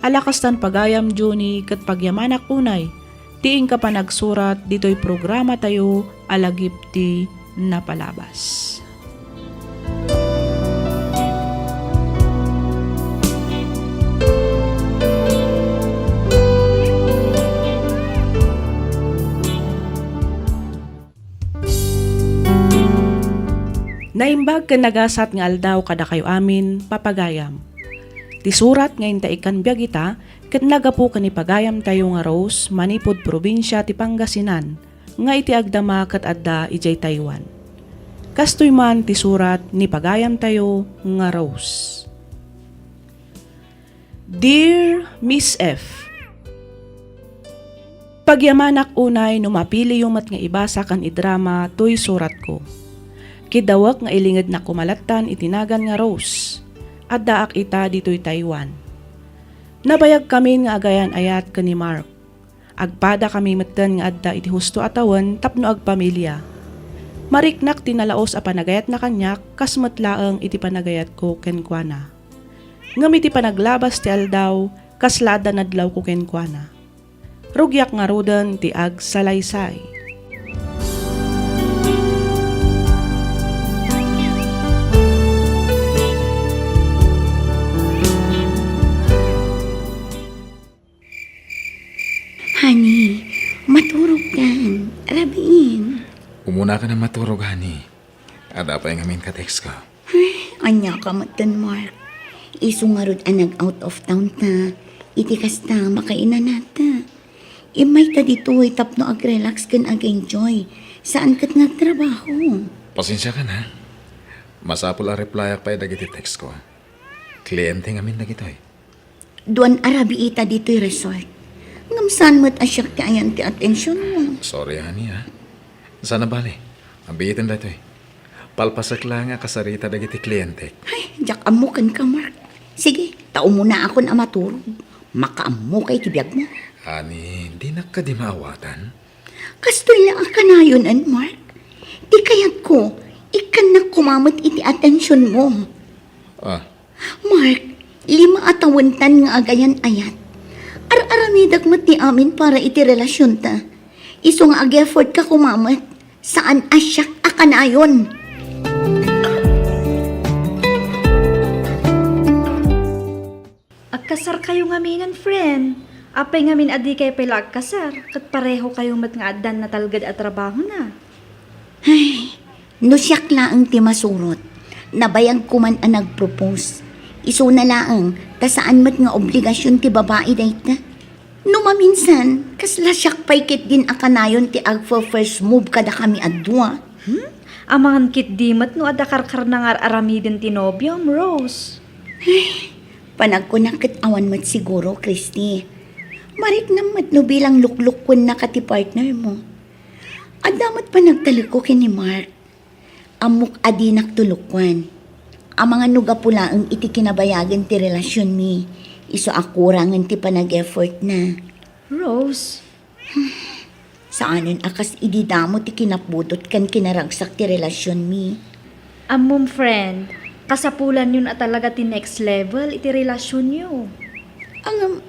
Ala kastan pagayam, Junie, ket pagyamanak unay ti inka panagsurat ditoy programatayo a Lagip ti Napalabas. Naimbag ken nagasat nga aldaw kadakayo amin, papagayam. Ti surat nga inta ikkan biag ita ket naggapu ken ni pagayamtayo nga Rose manipud probinsia ti Pangasinan nga iti agdama ket adda idiay Taiwan. Kastoy man ti surat ni pagayamtayo nga Rose. Dear Miss F, pagyamanak unay no mapiliyo met nga ibasa ken idrama toy suratko. Kiddawek nga ilingednak koma lattan iti nagan nga Rose. Addaak ita ditoy Taiwan. Nabayagkamin nga agayan-ayat ken ni Mark. Agpadakami metten nga adda iti husto a tawen tapno agpamilia. Mariknak ti nalaos a panagayatna kaniak kas met laeng iti panagayatko kenkuana. Ngem iti panaglabas ti aldaw, kasla adda nadlawko kenkuana. Rugiak ngaruden ti agsalaysay. Honey, maturog kan. Rabiin. Umuna ka na maturog, honey. Adda pay ngamin ka-text ko. Ay, ania ka metten, Mark? Isu ngarud a nag-out of town ta. Iti kasta, makainanata. Immay ta ditoy tapno ag-relax ken ag-enjoy. Saan ket nga agtrabaho. Pasensia ka na. Masapul a replyak pay dagiti text ko. Kliyente ngamin dagitoy. Duan a rabii ita ditoy resort. Ngem saan met a siak ti ayan ti atensionmo. Sorry, honey, ah. Sana bale. Abiiten daytoy. Palpasek la nga kasarita dagiti klientek. Ay, diak ammo kenka, Mark. Sige, ta umunaakon a maturog. Makaammoka iti biagmo. Honey, dinak kadi maawatan? Kastoy la a kanayon, Mark. Ti kayatko, ikkannak koma met iti atensionmo. Ah, Mark, lima a tawentan nga agayan-ayat. Ar-aramidek met ti amin para iti relasionta. Isu nga ag-effort ka koma met, saan a siak a kanayon. Agkasarkayo ngaminen, friend. Apay ngamin a dikay pay la agkasar, ket parehokayo met nga addan natalged a trabahona. Ay, no siak laeng ti masurot, nabayagko man a nagpropose. Isuna laeng, ta saan met nga obligasion ti babai dayta. No maminsan, kasla siak pay ketdin a kanayon ti agfa-first move kadakami a dua. Hmm? Amangan ketdi met no adda karkarna nga ar-aramiden ti nobiom, Rose. Ay, panagkunak ket awan met siguro, Christy. Mariknam met no bilang luklukkuennaka ti partnermo. Adda met panagtalekko ken ni Mark. Ammok a dinak tulukoan. Amangan no gapu laeng iti kinabayagen ti relasionmi, isu a kurangen ti panag-effort na. Rose? Saanen a kas idi damo ti kinapudot ken kinaragsak ti relasionmi. Ammom, friend, kasapulanyon a talaga ti next level iti relasionyo. Ngem,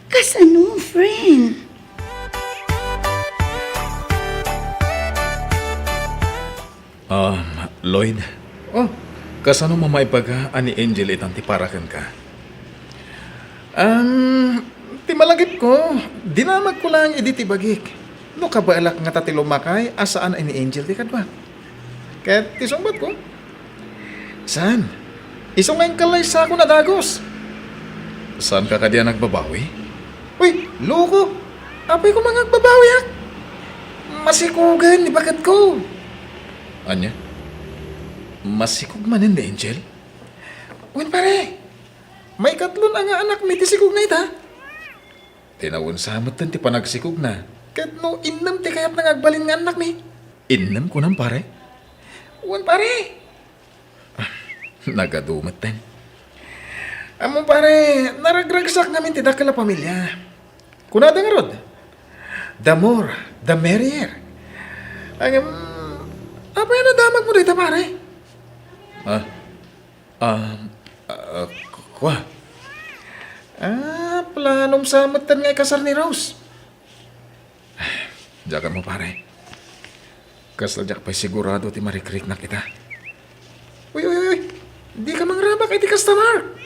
kasano, friend? Um, Lloyd? Oh? Kasano mamaibaga a ni Angel itan ti para kenka? Um, ti malagipko, dinamagko laeng idi ti bagik. No kabaelak ngata ti lumakay a saan a ni Angel ti kaduak. Ket ti sungbatko, saan? Isu nga inkallaysakon a dagus. Saanka kadi a nagbabawi? Uy, loko! Apay koma nga agbabawiak? Masikogen ni baketko. Ania? Masikog manen ni Angel? Wen, pare, maikatlon a nga anakmi ti sikogna ita. Tinawensa metten ti panagsikogna. Ket no innem ti kayatna nga agbalin nga annakmi. Innem kunam, pare? Wen, pare. Ah, nagadu metten. Ammom, pare, naragragsak ngamin ti dakkel a pamilia. Kunada ngarud, "The more, the merrier." Ngem, apay a nadamagmo dayta, pare? Ah, um, ah, ku-, kua? Ah, planom sa metten nga ikasar ni Rose. Diak ammo, pare. Kasla diak pay sigurado ti marikriknak ita. Uy, uy, uy! Dika mangrabak iti kasta, Mark!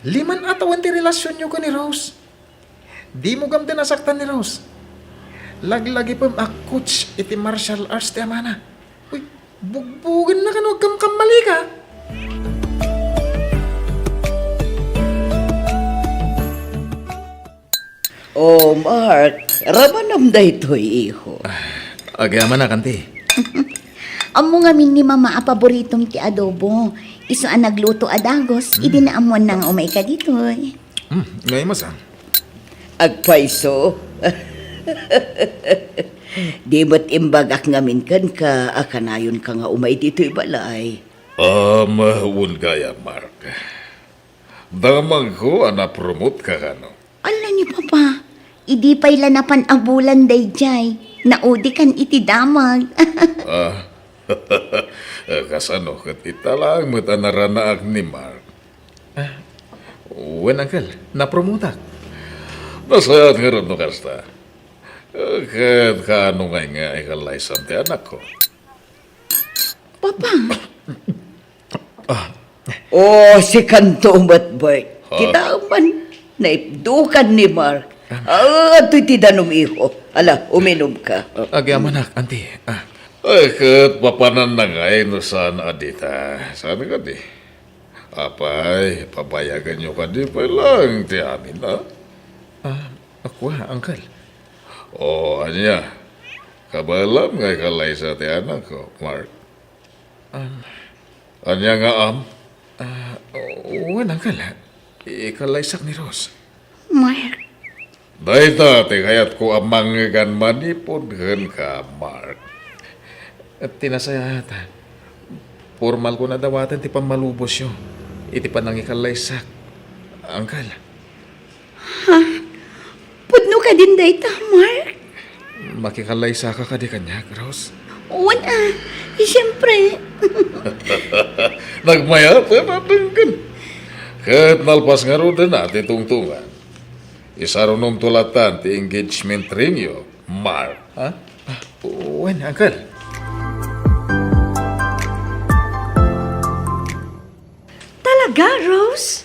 Liman a tawen ti relasionyo ken ni Rose. Dimo gamden a saktan ni Rose. Laglagipem a coach iti martial arts ti amana. Uy, bugbugenna kano agkamkammalika. Oh, Mark, ramanam daytoy, iho. Ah, agyamanak, anti. Ammo ngamin ni Mama a paboritom ti adobo. Isu a nagluto a dagus, idi naammoanna nga umayka ditoy. Hmm, ngay masa. Agpayso. Di met imbagak ngamin kenka a kanayonka nga umay ditoy balay. Um, wen gayam, Mark. Damagko a napromote ka kano. Ala ni Papa, idi pay la napan a bulan daydiay, naudikan iti damag. Ah, kasano ket ita laeng met a naranaak ni Mark? Ah, wen, Uncle, napromotak. Nasayaat ngarud no kasta. Ket kaano ngay nga ikallaysam ti anakko? Papa. Ah. Oh, sikanto met, Bert. Ha? Kita man, naipdukan ni Mark. Ah. Ah, adtoy ti danum, iho. Ala, uminumka. Agyamanak, anti. Ah. Ay, ket papananna ngay no saan a dita. Saan kadi? Apay, pabayaganyo kadi pay laeng ti amin, a? Ah, kua, Uncle. O, ania? Kabaelam nga ikallaysa ti anakko, Mark? Um, Ania nga am? Ah, wen, Uncle. Ikallaysak ni Rose. Mark. Dayta ti kayatko a mangngegan manipud kenka, Mark. Ti nasayaat, pormalkon a dawaten ti pammalubosyo iti panangikallaysakko, Uncle. Ha? Pudno kadin dayta, Mark? Makikallaysaka kadi kaniak, Rose? Wen a, siyempre. Nagmayat a nadenggen. Ket nalpas ngaruden a ti tungtungan. Isarunomto latan ti engagement ringyo, Mark. Ha? Ah, wen, Uncle. Talaga, Rose?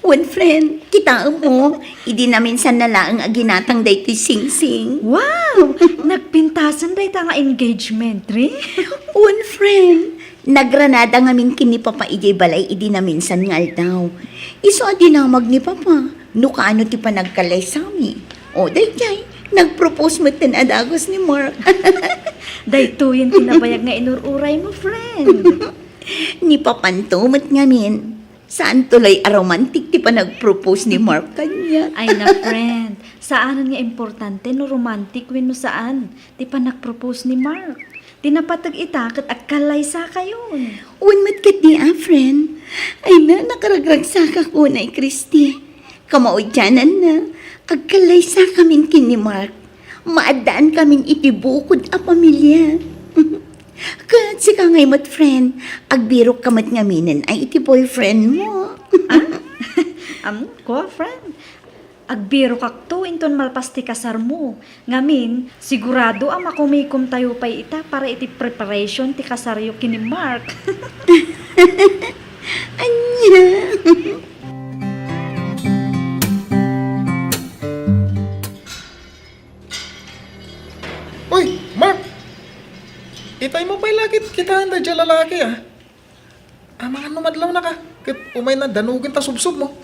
Wen, friend, kitaem mo, idi naminsan na laeng a ginatang daytoy singsing. Wow! Nagpintasen dayta nga engagement ring? Wen, friend, nagranada ngamin ken ni Papa idiay balay idi naminsan nga aldaw. Isu a dinamag ni Papa no kaano ti panagkallaysami. O, daydiay, nagpropose metten a dagus ni Mark. Daytoyen ti nabayag nga inur-uraymo, friend. Ni Papanto met ngamin. Saanto lay a romantic ti panagpropose ni Mark kaniak. Ay na, friend, saanen nga importante no romantic wenno saan ti panagpropose ni Mark. Ti napateg ita ket agkallaysakayon. Wen met ketdi a, friend. Ay na, nakaragragsakak unay, Christy. Kamaudiananna, agkallaysakamin ken ni Mark. Maaddaankamin iti bukod a pamilia. Ket sika ngay met, friend, agbirokka met ngaminen ay iti boyfriendmo. Ah? Am, kua, friend? Agbirokakto inton malpas ti kasarmo. Ngamin, sigurado a makumikomtayo pay ita para iti preparation ti kasaryo ken ni Mark. Ania? Uy, Mark! Itaymo pay la ket kitaen daydiay a lalaki, a. Amangan no madlawnaka, ket umayna danugen ta subsobmo.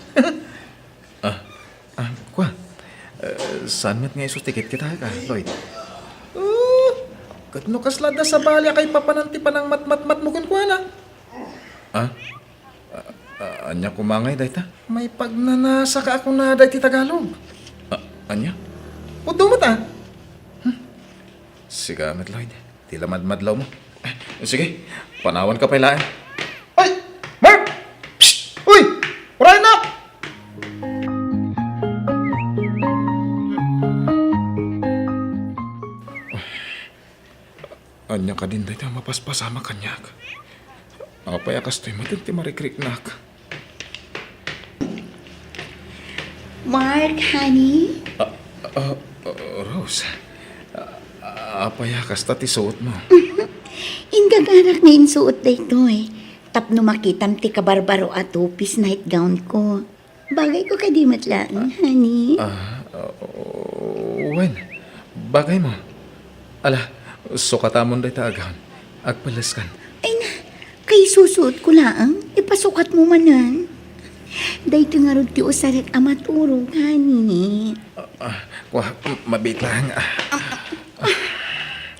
Ah, ah, kua. Eh, saan met nga isu ti kitkitaek, Lloyd? Oh, ket no kasla adda sabali a kaipapanan ti panangmatmatmatmo kenkuana. Ah? Ah, ah, ania koma ngay dayta? Maipagnanasaka a kunada iti Tagalog. Ah, ania? Pudno met, ah. Hmm. Sika met, Lloyd. Ti la madmadlawmo. Eh, sige, panawanka pay laeng. Ay! Mark! Psst! Uy! Uray, anak! Ania kadin dayta a mapaspasamak kaniak? Apay a kastoy met ti marikriknak? Mark, honey? Ah, ah, ah, Rose, ah, apay a kasta ti suotmo? Ingagarak nga insuot daytoy tapno makitam ti kabarbaro a two-piece nightgown ko. Bagayko kadi met laeng, honey? Ah, ah, wen, bagaymo. Ala, sukatamon dayta a gown. Agpeleskan. Ay na, kay susuotko laeng, ipasukatmo manen. Daytoy ngarud ti usarek a maturog, honey. Ah, ah, kua, mabiit laeng, ah.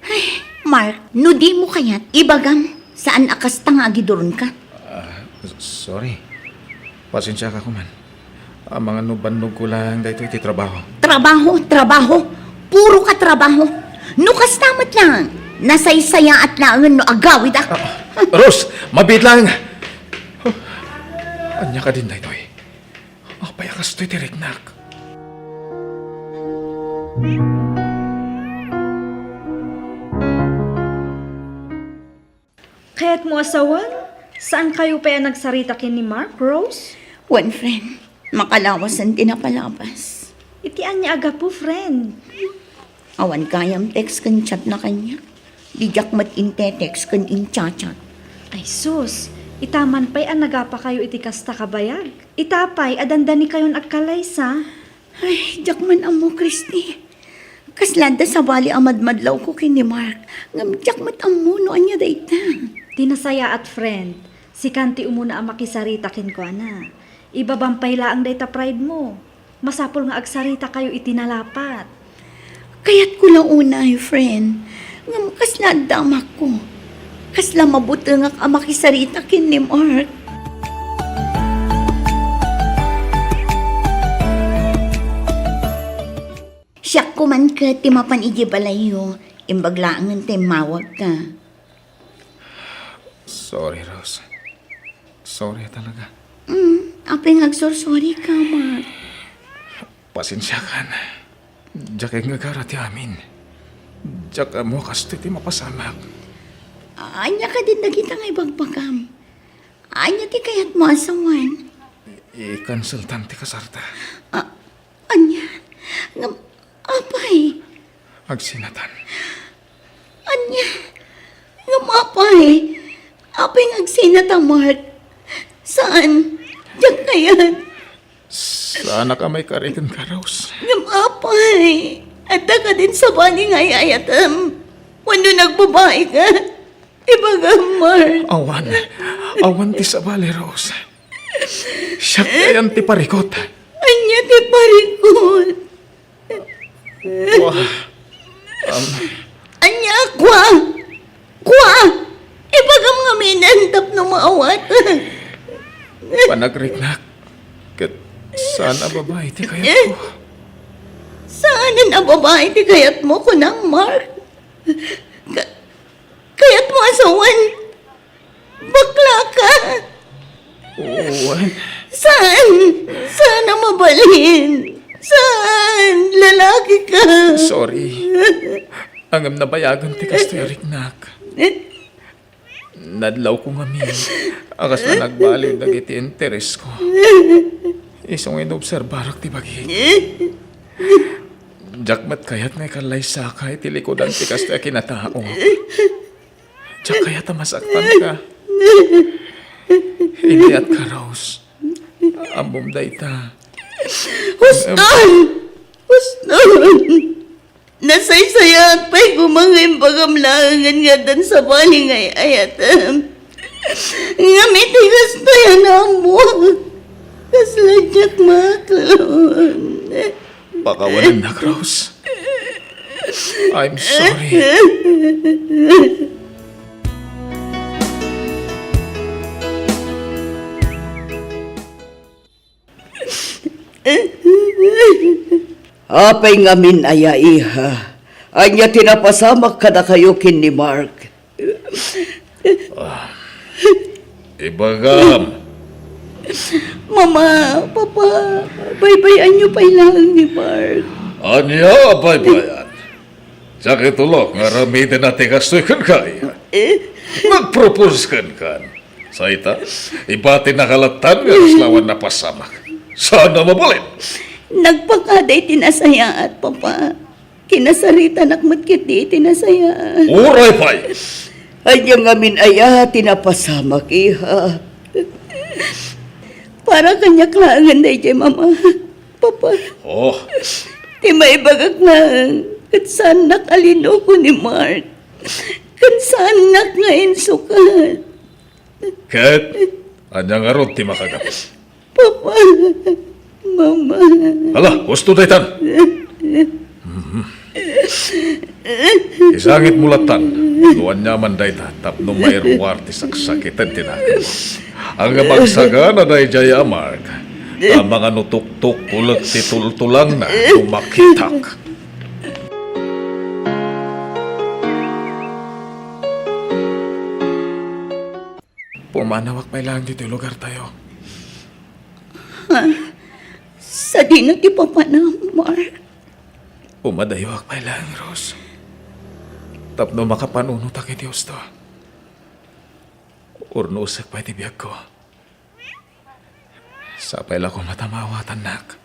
Ay, Mark, no dimo kayat, ibagam, saan a kasta nga agiduronka? Ah, s-, sorry. Pasensiaka koman. Amangan no bannogko laeng daytoy ti trabaho. Trabaho, trabaho. Puro ka trabaho. No kasta met laeng, nasaysayaat laengen no agawidak. Ah, Rose, mabiit laeng. Ania kadin daytoy? Apay a kastoy ti riknak? Kayatmo a sawen? Saankayo pay a nagsarita ken ni Mark, Rose? Wen, friend. Makalawasen ti napalabas. Iti ania a gapu, friend? Awan gayam text ken chatna kaniak. Diak met inte-text ken incha-chat. Ay sus, ita man pay a nagapakayo iti kasta kabayag. Ita pay a dandanikayon agkalaysa. Ay, diak man ammo, Christy. Kasla adda sabali a madmadlawko ken ni Mark, ngem diak met ammo no ania dayta. Ti nasayaat, friend, sikan ti umuna a makisarita kenkuana. Ibabam pay laeng dayta pride mo. Masapul nga agsaritakayo iti nalapat. Kayatko la unay, friend, ngem kasla adda amakko. Kasla mabutengak a makisarita ken ni Mark. Siak koman ket ti mapan idiay balayyo, imbag laengen ta immawagka. Sorry, Rose. Sorry talaga. Mm, apay nga agsorsorry ka, Mark? Pasensiakan. Diak ngagara ti amin. Diak ammo kastoy ti mapasamak. Ania kadin dagita nga ibagbagam? Ania ti kayatmo a sawen? I-canceltam ti kasarta. A-, ania? Ngem, apay? Agsinatan. Ania? Ngem apay? Apay nga agsinata, Mark? Saan? Diak kayat. Saanak a maikari kenka, Rose. Ngem apay? Adda kadin sabali nga ay-ayatem? Wenno nagbabaika? Ibagam, Mark. Awan. Awan ti sabali, Rose. Siak ayan ti parikut. Ania ti parikut? Kua. Am. Ania, kua? Kua? Ibagam ngamin tapno maawat. Panagriknak. Ket saan a babai ti kayatko? Saanen a babai ti kayatmo, kunam, Mark? Ka-, Sawen, bakla ka. Wen. Saan? Saan a mabalin? Saan? Lalaki ka. Sorry. Ngem nabayagen ti kastoy a riknak. Nadlawko ngamin a kasla nagbaliw dagiti interesko. Isu nga inobserbarak ti bagik. Diak met kayat nga ikallaysaka iti likudan ti kastoy a kinatao. Diak kayat a masaktanka. Idiatka, Rose. Ammom dayta. Huston! Huston! Nasaysayaat pay koma nga imbagam laengen nga addan sabali nga ay-ayatem. Ngem iti kastoy a naammoak, kasla diak maaklon. Pakawanennak, Rose. I'm sorry. Apay ngamin aya, iha? Ania ti napasamak kadakayo ken ni Mark? Ibagam. Mama, Papa, baybay-anyo pay laeng ni Mark. Ania a baybay-an? Diak itulok nga aramidena ti kastoy kenka, iha. Eh? Nagpropose kenka. Sa ita, ibatinaka lattan nga kasla awan napasamak. Saan a mabalin? Nagpakada iti nasayaat, Papa. Kinasaritanak met ketdi iti nasayaat. Uray pay! Ania ngamin aya ti napasamak, iha? Para kaniak laengen daydiay, Mama. Papa. Oh. Ti maibagak laeng, ket saannak a linuko ni Mark. Ket saannak nga insukat. Ket ania ngarud ti makagapu? Papa, Mama. Hala, husto daytan. Mhm. Isangitmo lattan no aniaman dayta tapno mairuar ti saksakiten ti nakemmo. Ngem agsagana daydiay a Mark, ta mangano tuktok ulit ti tultulangna no makitak. Pumanawak pay laeng ditoy lugartayo. Ha? Sadino ti papanam, Mark? Umadayuak pay laeng, Rose. Tapno makapanunotak iti husto. Urnosek pay ti biagko. Sapay la koma ta maawatannak.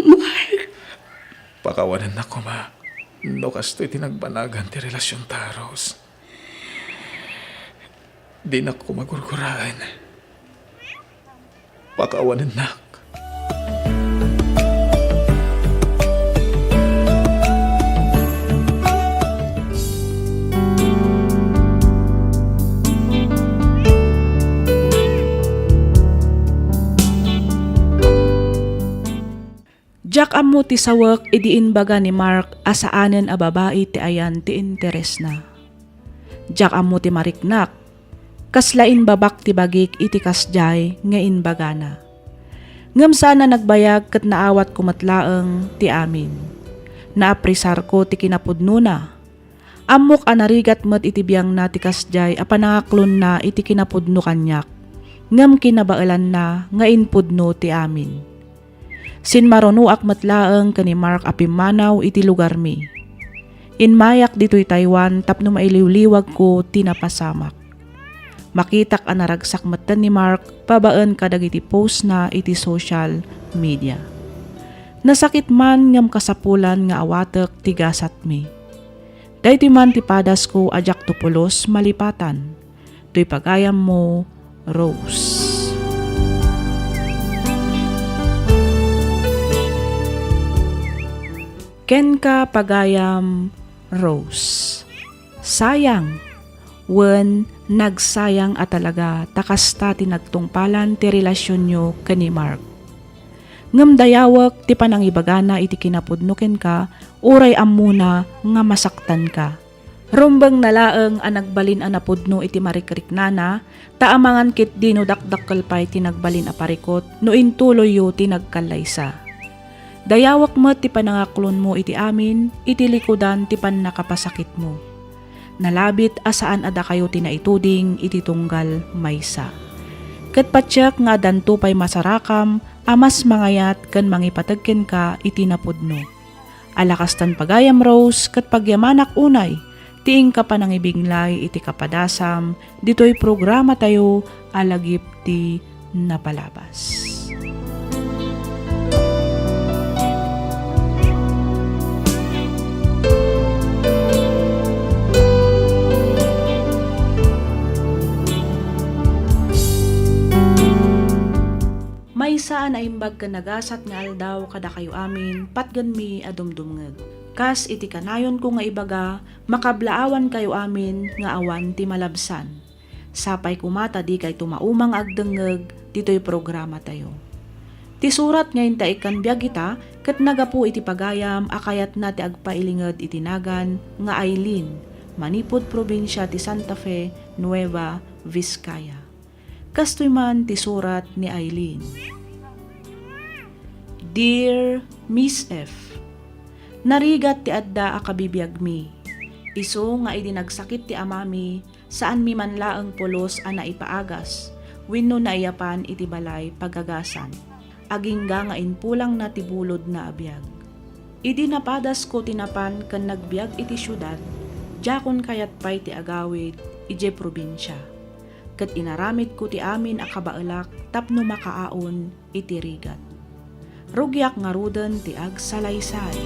Mark! Pakawanennak koma no kastoy ti nagbanagan ti relasionta, Rose. Dinak koma gurguraen. Pakawanennak. Diak ammo ti sawek idi imbaga ni Mark a saanen a babai ti ayan ti interesna. Diak ammo ti mariknak. Kasla imbabak ti bagik iti kasdiay nga imbagana. Ngem saan a nagbayag ket naawatko met laeng ti amin. Naapresarko ti kinapudnona. Ammok a narigat met iti biangna ti kasdiay a panangaklonna iti kinapudno kaniak, ngem kinabaelanna nga impudno ti amin. Sinmarunoak met laeng ken ni Mark a pimmanaw iti lugarmi. Immayak ditoy Taiwan tapno mailiwliwagko ti napasamak. Makitak a naragsak metten ni Mark babaen kadagiti postna iti social media. Nasakit man ngem kasapulan nga awatek ti gasatmi. Daytoy man ti padasko a diakto pulos malipatan. Toy pagayammo, Rose. Kenka, pagayam, Rose. Sayang, wen nagsayang a talaga ta kasta ti nagtungpalan ti relasionyo ken ni Mark. Ngem dayawek ti panangibagana iti kinapudno kenka, uray ammona nga masaktanka. Rumbengna laeng a nagbalin a napudno iti marikriknana, ta amangan ketdi no dakdakkel pay ti nagbalin a parikut no intuloyyo ti nagkallaysa. Dayawek met ti panangaklonmo iti amin iti likudan ti pannakapasakitmo. Nalabit a saan a dakayo ti naituding iti tunggal maysa. Ket patiek nga addanto pay masarakam a mas mangayat ken mangipateg kenka iti napudno. Ala kastan pagayam, Rose, ket pagyamanak unay ti inka panangibinglay iti kapadasam ditoy programatayo a Lagip ti Napalabas. Maysa a naimbag ken nagasat nga aldaw kadakayo amin, patgenmi a dumdumngeg. Kas iti kanayonko nga ibaga, makablaawankayo amin nga awan ti malabsan. Sapay koma ta dikayto mauma nga agdengngeg ditoy programatayo. Ti surat nga inta ikkan biag ita ket nagapu iti pagayam a kayatna ti agpailinged iti nagan nga Aileen, manipud probinsia ti Santa Fe, Nueva Vizcaya. Kastoy man ti surat ni Aileen. Dear Miss F, narigat ti adda a kabibiagmi. Isu nga idi nagsakit ti amami, saanmi man laeng pulos a naipaagas wenno naiyapan iti balay pagagasan, agingga nga impulangna ti bulodna a biag. Idi napadasko ti napan ken nagbiag iti siudad, diakon kayat pay ti agawid idiay probinsia. Ket inaramidko ti amin a kabaelak tapno makaaon iti rigat. Rugiak ngaruden ti agsalaysay.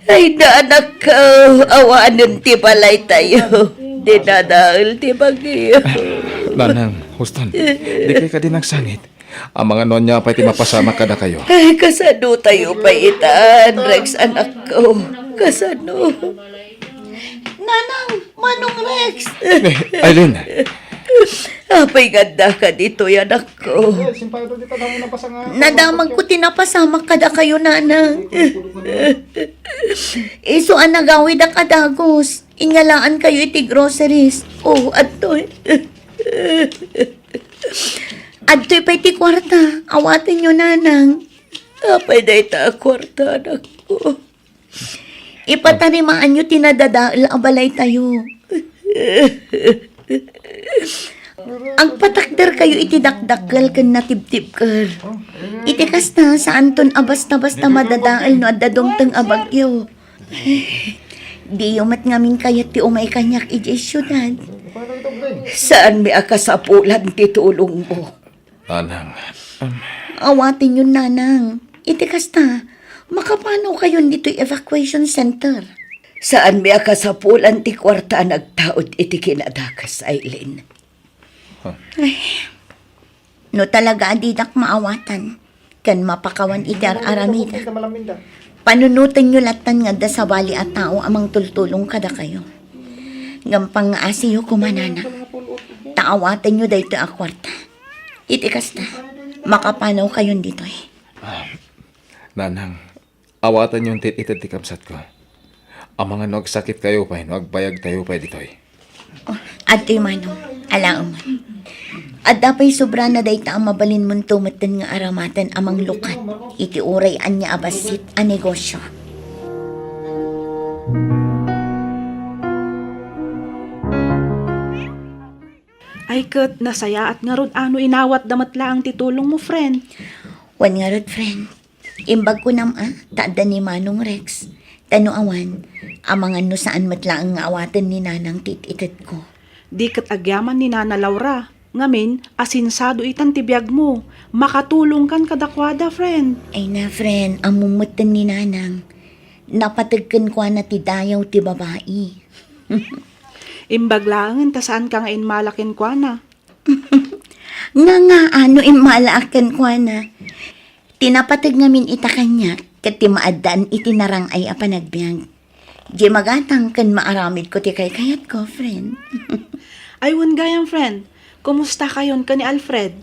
Ay, anakko, awanen ti balaytayo. Dinadael ti bagyo. Nanang, huston. Dikay kadi nagsangit. Amangan no ania pay ti mapasamak kadakayo. Ay, kasano tayo pay itan, Rex, anakko? Kasano? Nanang, Manong Rex! Eh, Aileen! Apay nga addaka ditoy, anakko? Nadamagko ti napasamak kadakayo, Nanang. Isu a nagawidak a dagus, inyalaankayo iti groceries. Oh, adtoy. Adtoy pay ti kuarta. Awatenyo, Nanang. Apay dayta a kuarta, anakko? Ipatarimaanyo ti nadadael a balaytayo. Agpatakderkayo iti dakdakkel ken natibtibker. Iti kasta, saanton a basta-basta madadael no adda dumteng a bagyo. Diyo met ngamin kayat ti umay kaniak idiay siudad. Saanmi a kasapulan ti tulongmo. Nanang, em. Awatenyon, Nanang. Iti kasta, makapanawkayon ditoy evacuation center. Saanmi a kasapulan ti kuarta a nagtaud iti kinadakes, Aileen. Huh. Ay, no talaga a didak maawatan ken mapakawan iti ar-aramidek, panunotenyo lattan nga adda sabali a tao a mangtultulong kadakayo. Ngem pangngaasiyo koma, Nanang, ta awatenyo daytoy a kuarta. Iti kasta, makapanawkayon ditoy. Ah, Nanang, awatenyon ti it-ited ti kabsatko. Amangan no agsakitkayo pay no agbayagtayo pay ditoy. Oh, adtoy, Manong, alaem. Adda pay sobrana dayta a mabalinmonto metten nga aramaten a manglukat iti uray ania a bassit a negosyo. Ay ket, nasayaat ngarud a no inawatda met laeng ti tulongmo, friend. Wen ngarud, friend. Imbag kunam a, ta adda ni Manong Rex. Ta no awan, amangan no saan met laeng nga awaten ni Nanang ti it-itedko. Di ket agyaman ni Nana Laura. Ngamin, asinsado itan ti biagmo. Makatulongkan kadakuada, friend. Ay na, friend, ammom metten ni Nanang. Napateg kenkuana ti dayaw ti babai. Imbag laengen ta saanka nga immala kenkuana. Nga nga, ano immalaak kenkuana? Ti napateg ngamin ita kaniak, ket ti maaddaan iti narang-ay a panagbiag. Di magatang ken maaramidko ti kaykayatko, friend. Ay, wen gayam, friend. Kumustakayon ken ni Alfred?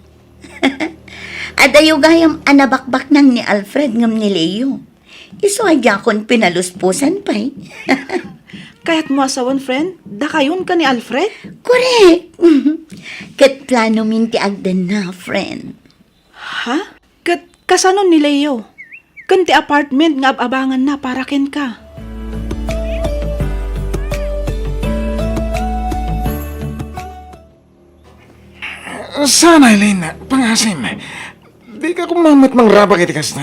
Adayo gayam a nabakbaknang ni Alfred ngem ni Leo. Isu a diakon pinalusposan pay. Kayatmo a sawen, friend? Dakayon ken ni Alfred? Korek! Ket planomin ti agdenna, friend. Ha? Kasano ni Leo? Ken ti apartment nga ab-abanganna para kenka? Sana, Eileen, pangasim. Dika koma met mangrabak iti kasta.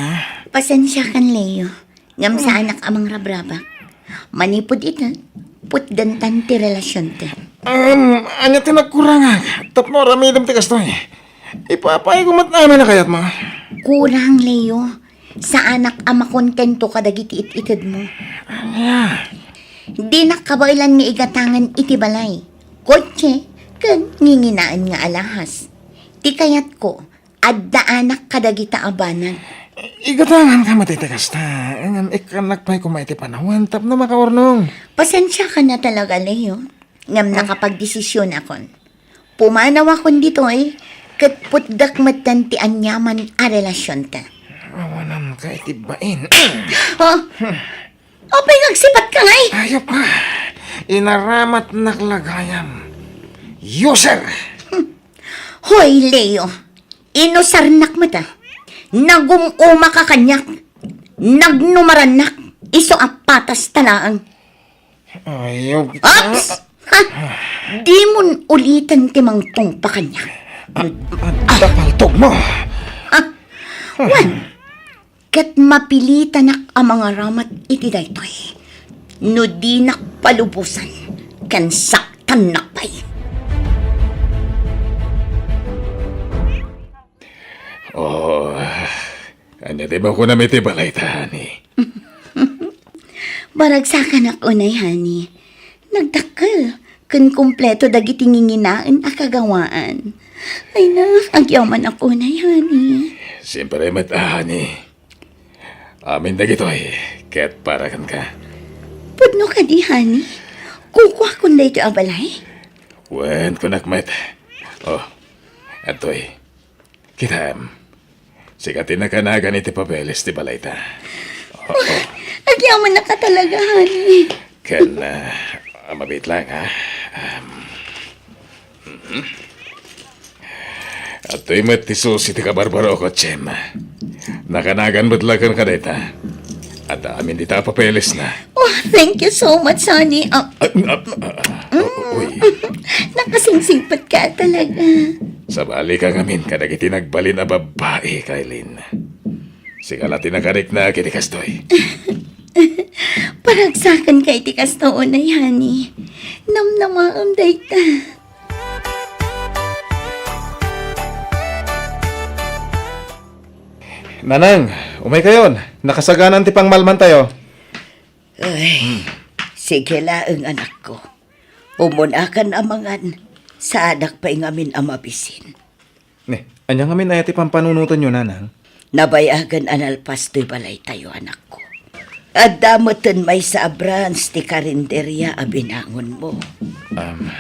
Pasensiakan, Leo. Ngem saanak a mangrabrabak. Manipud ita, putdantan ti relasionta. Um, ania ti nagkurangak? Tapno aramidem ti kastoy. Ipapayko met amin a kayatmo. Kurang, Leo. Saanak a makontento kadagiti it-itedmo. Ania? Dinak kabaelan nga igatangan iti balay, kotse, ken nginginaen nga alahas. Ti kayatko, addaanak kadagita a banag. Igatanganka met iti kasta, ngem ikkannak pay koma iti panawen tapno makaurnong. Pasensiakan a talaga, Leo, ngem nakapagdesisionakon. Pumanawakon ditoy, ket putdak metten ti aniaman a relasionta. Awananka iti bain. Oh, apay nga agsipatka ngay? Ayop ka. Inaramatnak la gayam. User! Hoy, Leo. Inusarnak met a. Nagum-umaka kaniak. Nagnumarannak. Isu a patas ta laeng. Ayop ka. Ops! Ha? Dimon uliten ti mangtungpa kaniak. Ah, ah, paltogmo. Ah, wen, ket mapilitanak a mangaramat iti daytoy. No dinak palubosan, ken saktannak pay. Oh, ania ti makunam iti balayta, honey? Baragsakanak unay, honey. Nagdakkel ken kompleto dagiti nginginaen a kagawaan. Ay na, agyamanak unay, honey. Siempre met, honey. Amin dagitoy, ket para kenka. Pudno kadi, honey? Kukuakon daytoy a balay? Wen, kunak met. Oh, adtoy. Kitaem, sika ti nakanagan iti papeles ti balayta. Oo. Agyamanak a talaga, honey. Ken, ah, mabiit lang, ha? Um, mhm. Adtoy met ti susi ti kabarbarokot, Chem. Nakanagan met la kenka dayta. Adda amin dita a papelesna. Oh, thank you so much, honey. Ah, ah, ah, ah, ah, uy. Nakasingsingpet ka talaga. Sabali ka ngamin kadagiti nagbalin a babbai, Kailin. Sika la ti nakarikna iti kastoy. Paragsakan ka iti kasto unay, honey. Namnamaem dayta. Nanang, umay kayon. Nakasaganan ti pangmalmantayo. Ay, sige laeng, anakko. Umunakan a mangan. Saanak pay ngamin a mabisin. Ne, ania ngamin aya ti pampanunotenyo, Nanang? Nabayagan a nalpas toy balaytayo, anakko. Adda metten maysa a branch ti karinderia a binangonmo. Um.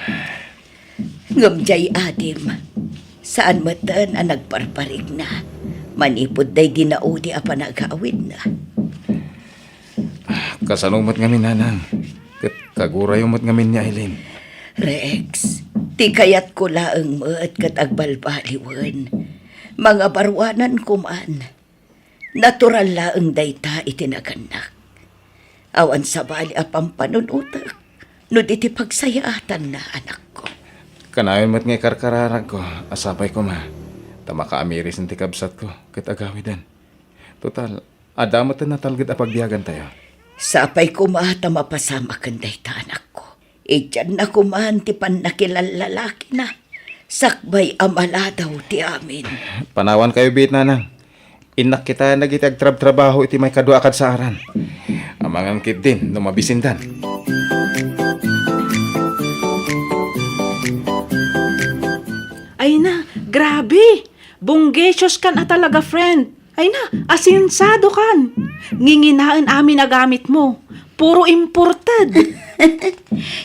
Ngem diay adim, saan metten a nagparparigna manipud daydi naudi a panagawidna. Kasano met ngamin, Nanang? Ket kagurayo met ngamin ni Aileen. Rex, ti kayatko laeng met ket agbalbaliwen. Mangabaruananko man. Natural laeng dayta iti nagannak. Awan sabali a pampanunotek no di ti pagsayaatanna, anakko. Kanayon met nga ikarkararagko a sapay koma ta makaamirisan ti kabsatko ket agawiden. Total, adda met natalged a pagbiagantayo. Sapay koma ta mapasamak ken dayta, anakko. Idianna koman ti pannakilallalakina, sakbay a maladaw ti amin. Panawankayo biit, Nanang. Innak kitaen dagiti agtrabtrabaho iti maikadua a kadsaaran. Amangan ketdin no mabisindan. Ay na, grabe! Bonggesiyos kan a talaga, friend. Ay na, asensado kan. Nginginaen amin a gamitmo. Puro imported.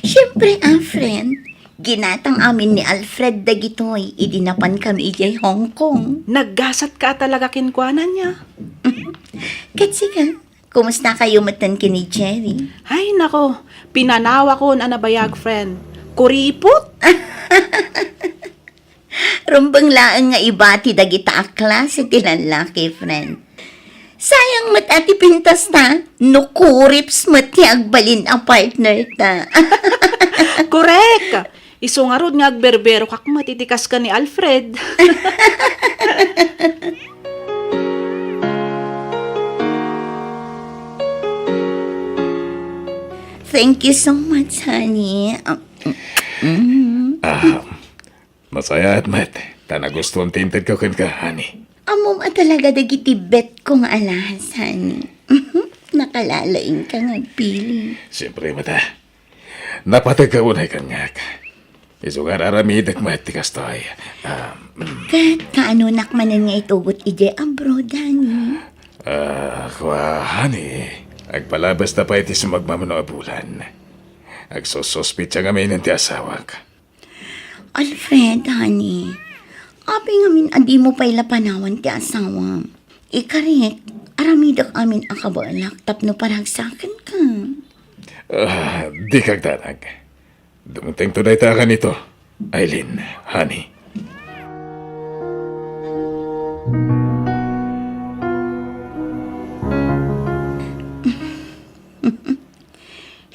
Siyempre, ah, friend. Ginatang amin ni Alfred dagitoy idi napan kami idiay Hong Kong. Naggasat ka talaga kenkuana, nia. Ket sika, kumusta kayo metten ken ni Jerry? Ay, nako, pinanawakon a nabayag, friend. Kuripot! Rumbeng laeng nga ibati dagita a klase ti lallaki, friend. Sayang met a ti pintas ta, no kurips met ti agbalin a partner ta. Korek! Isu ngarud nga agberberokak met iti kas ken ni Alfred. Thank you so much, honey. Um, mm. Ah, masayaat met, ta nagustuam ti intedko kenka, honey. Ammom a talaga dagiti betko nga alahas, honey. Nakalalaingka nga agpili. Siyempre, mata. Napategka unay kaniak. Isu nga ar-aramidek met ti kastoy. Ah, mm. Ket kaanonak manen nga itugot idiay abroad, honey? Ah, kua, honey, agpalabas ta pay ti sumagmamano a bulan. Agsususpitsa ngamin ti asawak. Alfred, honey, apay ngamin a dimo pay la panawan ti asawam? Ikarik, aramidek amin a kabaelak tapno paragsakenka. Ah, dika agdanag. Dumtengto dayta a kanito, Aileen, honey.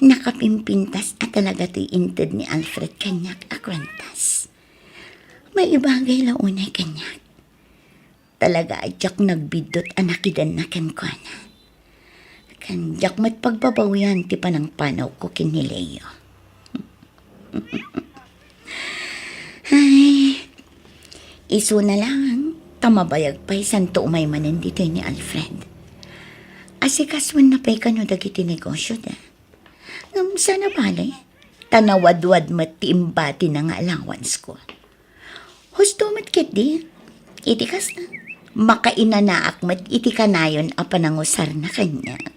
Nakapimpintas a talaga toy inted ni Alfred kaniak a kuentas. Maibagay la unay kaniak. Talaga a diak nagbiddut a nakidanna kenkuana. Ken diak met pagbabawian ti panangpanawko ken ni Leo. Ay, isuna laeng, ta mabayag pay santo umay manen ditoy ni Alfred. Asikasuenna pay kano dagiti negosioda. Ngem saan a bale, ta nawadwad met ti imbatina nga allowancesko. Husto met ketdi, iti kasta, makainanaak met iti kanayon a panangusarna kaniak.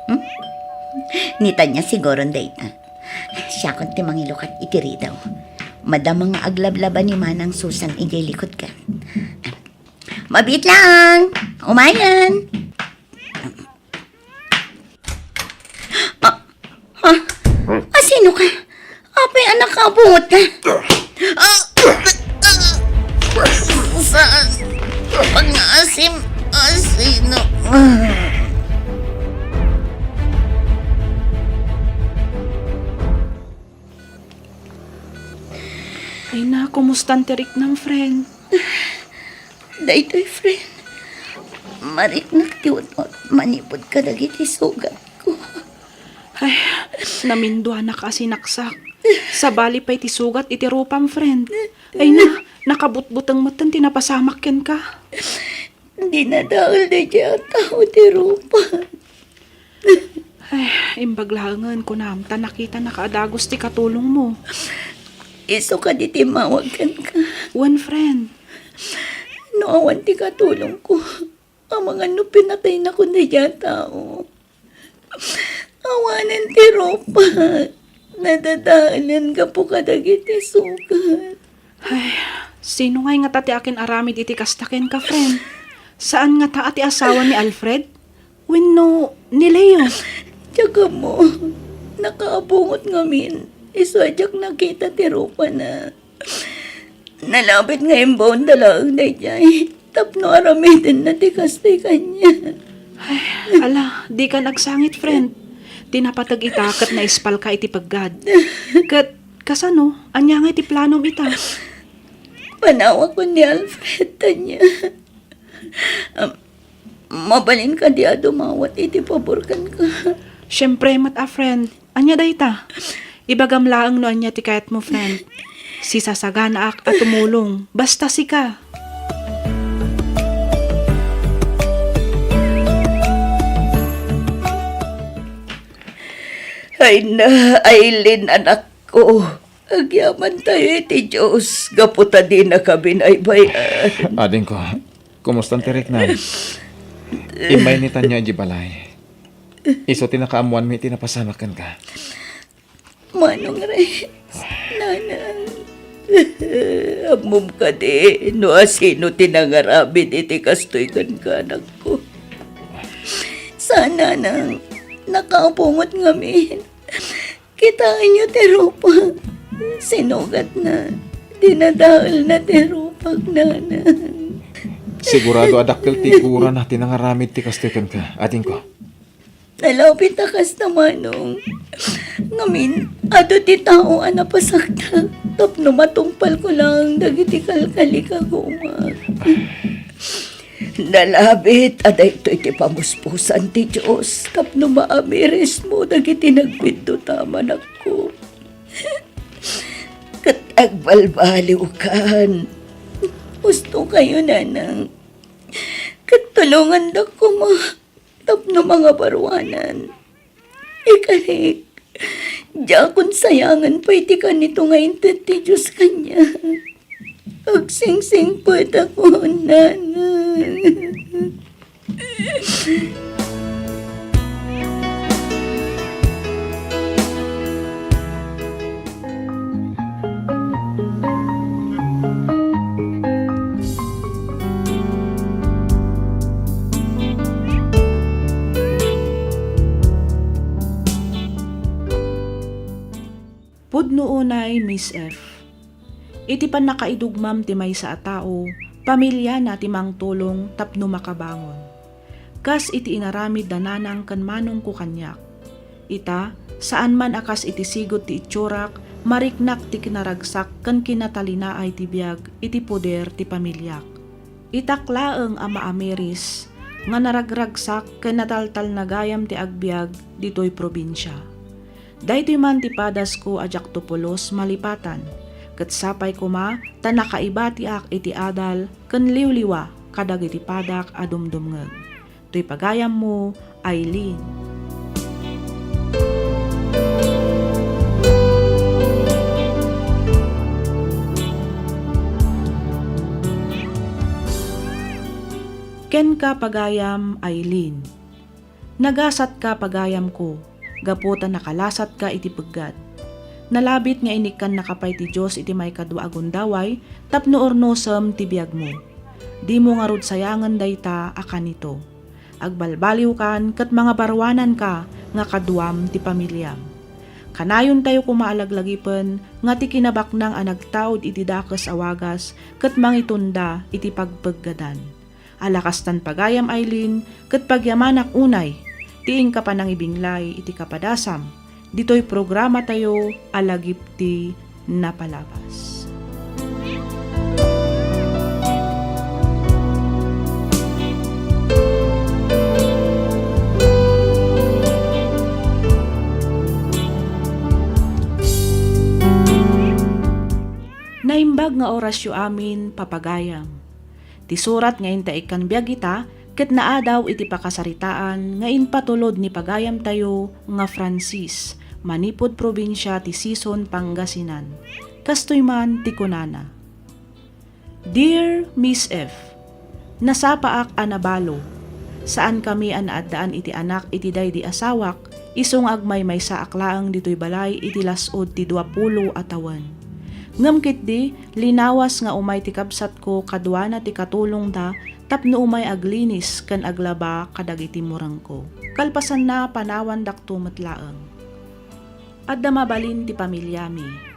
Hmm? Ni Tanya siguron dayta. Siakon ti mangilukat iti ridaw. Madama nga aglablaba ni Manang Susan idiay likod ket. Mabiit lang! Umayen! Ah, ah, ah, sino ka? Apay a nakaabungot ka? Ah, ah, ah, saan? Pangaasim, ah, sino? Ah. Ay na, kumusta ti riknam, friend? Daytoy, friend. Mariknak ti ut-ot manipud kadagiti sugatko. Ay, naminduanak a sinaksak. Sabali pay ti sugat iti rupam, friend. Ay na, nakabutbuteng metten ti napasamak kenka. Dinadael daydiay a tao ti rupa. Ay, imbag laengen, kunam, ta nakitanaka a dagus ti katulongmo. Isu kadi ti immawag kenka. Wen, friend. No awan ti katulongko, amangan no pinataynakon daydiay a tao. Awanen ti rupak. Nadadaelen gapu kadagiti sugat. Ay, sino ngay ngata ti akin-aramid iti kasta kenka, friend? Saan ngata a ti asawa ni Alfred? Wenno ni Leo? Diak ammo. Nakaabungot ngamin. Isu a diak nakita ti rupana. Nalabit nga imbaonda laeng daydiay tapno aramidenna ti kastoy kaniak. Ay, ala, dikan agsangit, friend. Ti napateg ita ket naispalka iti peggad. Ket kasano? Ania ngay ti planom ita? Panawakon ni Alfred, Tanya. Am, Mabalin kadi a dumawat iti pabor kenka? Siempre met a, friend. Ania dayta? Ibagam laeng no ania ti kayatmo, friend. Sisasaganaak a tumulong. Basta sika. Ay na, Aileen, anak ko, agyamantayo iti Dios gapu ta dinaka binaybay-an. Adingko, kumusta ti riknam? Immay ni Tanya idiay balay. Isu ti nakaammoanmi iti napasamak kenka. Manong Rex, Nanang. Ammom kadi no asino ti nangaramid iti kastoy kenka, anakko? Saan, Nanang. Nakaabungot ngamin. Kitaenyo ti rupak. Sinugatna. Dinadaelna ti rupak, Nanang. Sigurado a dakkel ti igurana ti nangaramid ti kastoy kenka. Adingko. Nalabit a kasta, Manong. Ngamin, adu ti tao a napasakta tapno matungpalko laeng dagiti kalkalikagumak. Nalabit a daytoy ti pamuspusan ti Dios tapno maamirismo dagiti nagbiddut a manakko. Ket agbalbaliwkan. Husto kayo, Nanang. Ket tulongandak koma tapno mangabaruanan. Ikarik, diakon sayangen pay ti kanito nga inted ti Dios kaniak. Agsingsingpetakon, Nanang. Pudno unay, Miss F. Iti pannakaidugmam ti maysa a tao, pamiliana ti mangtulong tapno makabangon. Kas iti inaramid da Nanang ken Manongko kaniak. Ita, saan man a kas iti sigud ti itsurak, mariknak ti kinaragsak ken kinatalinaay ti biag iti poder ti pamiliak. Itak laeng a maamiris nga naragragsak ken nataltalnagayam ti agbiag ditoy probinsia. Daytoy man ti padasko a diakto pulos malipatan, ket sapay koma ta nakaibatiak iti adal ken liwliwa kadagiti padak a dumdumngeg. Toy pagayammo, Aileen. Kenka, pagayam, Aileen. Nagasatka, pagayamko, gapu ta nakalasatka iti peggat. Nalabit nga inikkannaka pay ti Dios iti maikadua a gundaway tapno urnosem ti biagmo. Dimo ngarud sayangen dayta a kanito. Agbalbaliwkan ket mangabaruananka nga kaduam ti pamiliam. Kanayontayo koma a laglagipen nga ti kinabaknang a nagtaud iti dakes a wagas ket mangitunda iti pagpeggadan. Ala kastan, pagayam Aileen, ket pagyamanak unay ti inka panangibinglay iti kapadasam ditoy programatayo a Lagip ti Napalabas. Naimbag nga orasyo amin, papagayam. Ti surat nga inta ikkan biag ita ket naadaw iti pakasaritaan nga impatulod ni pagayamtayo nga Francis manipud probinsia ti Sison, Pangasinan. Kastoy man ti kunana, "Dear Miss F, nasapaak a nabalo. Saankami a naaddaan iti anak iti daydi asawak, isu nga agmaymaysaak laeng ditoy balay iti las-ud ti duapulo a tawen. Ngem ketdi, linawas nga umay ti kabsatko kaduana ti katulongda tapno umay aglinis ken aglaba kadagiti murengko. Kalpasanna, panawandakto met laeng. Adda mabalin ti pamiliami.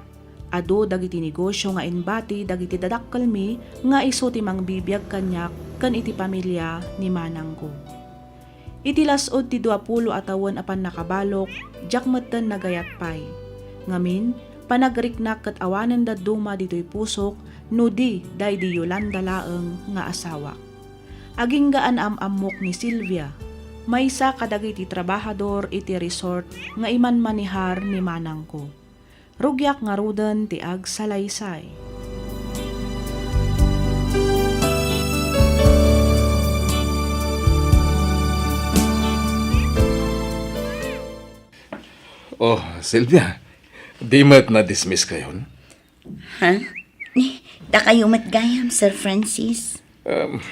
Adu dagiti negosio nga imbati dagiti dadakkelmi nga isu ti mangbibiag kaniak ken iti pamilia ni manangko. Iti las-ud ti duapulo a tawen a pannakabalok, diak metten nagayat pay. Ngamin, panagriknak ket awanen dadduma ditoy pusok no di daydi Yolanda laeng nga asawak. Agingga a naam-ammok ni Silvia, maysa kadagiti trabahador iti resort nga imanmanehar ni manangko. Rugiak ngaruden ti agsalaysay." Oh, Silvia, di met na-dismiss kayon? Ha? Ni, dakayo met gayam, Sir Francis? Um,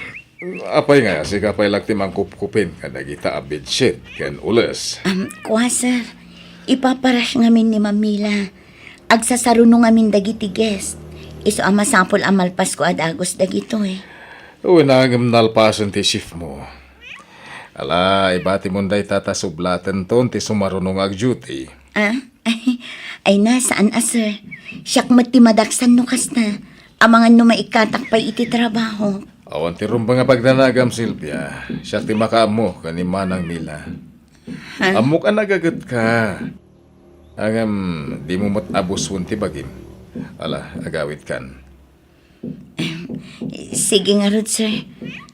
apay nga, sika pay laeng ti mangkupkupin kadagita a bedsheet ken ules. Um, kua, sir. Ipaparush ngamin ni Ma'am Mila. Agsasaruno ngamin dagiti guest. Isu a masapul a malpasko a dagus dagitoy. Uy, nangem nalpasen ti shift mo. Ala, ibatimon dayta ta sublatenton ti sumaruno nga agduty. Ah? Ay, ay na, saan a, sir. Siak met ti madaksan no kasta. Amangan no maikkatak pay iti trabaho. Awan ti rumbeng a pagdanagam, Silvia. Siak ti makaammo ken ni Manang Mila. Ha? Ammok a nagagetka. Ngem, dimo met abusuen ti bagim. Ala, agawidkan. Sige ngarud, sir.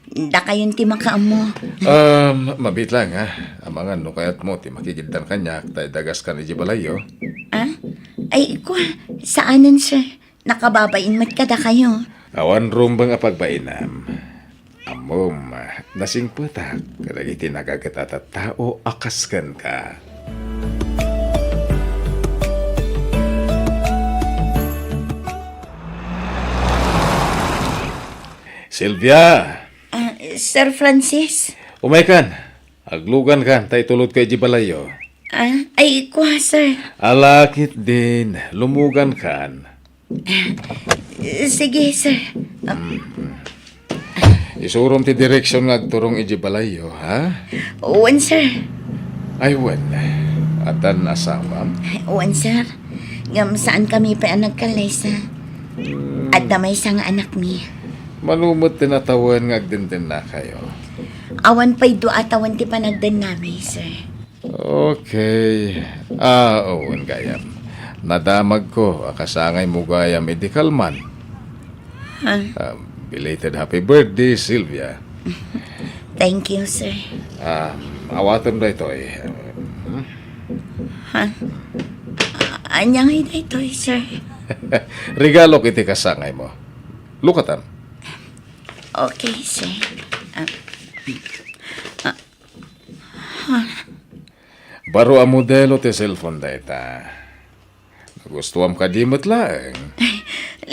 Dakayon ti makaammo. Um, mabiit lang, ha? Amangan no kayatmo ti makigiddan kaniak ta idagaskan idiay balayyo. Ah? Ay, kua, saanen, sir. Nakababain met kadakayo. Awan rumbeng a pagbainam. Ammom, nasingpetak kadagiti nagaget a tattao a kas kenka. Silvia! Ah, Sir Francis? Umaykan. Aglugankan ta itulodka idiay balayyo. Ah, ay, kua, sir. Ala, ketdin, lumugankan. Sige, sir. Ah, isurom ti direksion nga agturong idiay balayyo, ha? Wen, sir. Ay, wen. Addan asawam? Wen, sir. Ngem saankami pay a nagkallaysa. Hmm. Adda maysa nga anakmi. Mano met ti natawen nga agdendennakayo? Awan pay dua a tawen ti panagdennami, sir. Okay. Ah, oo, gayam. Nadamagko a kasangaymo gayam idi kalman. Ha? Ah, belated happy birthday, Silvia. Thank you, sir. Ah, awatem daytoy. Hmm? Ha? Ania ngay daytoy, sir? Regalok iti kasangaymo. Lukatam. Okay, sir. Ah, ah, Baro a modelo ti cellphone dayta. Nagustuam kadi met laeng. Ay,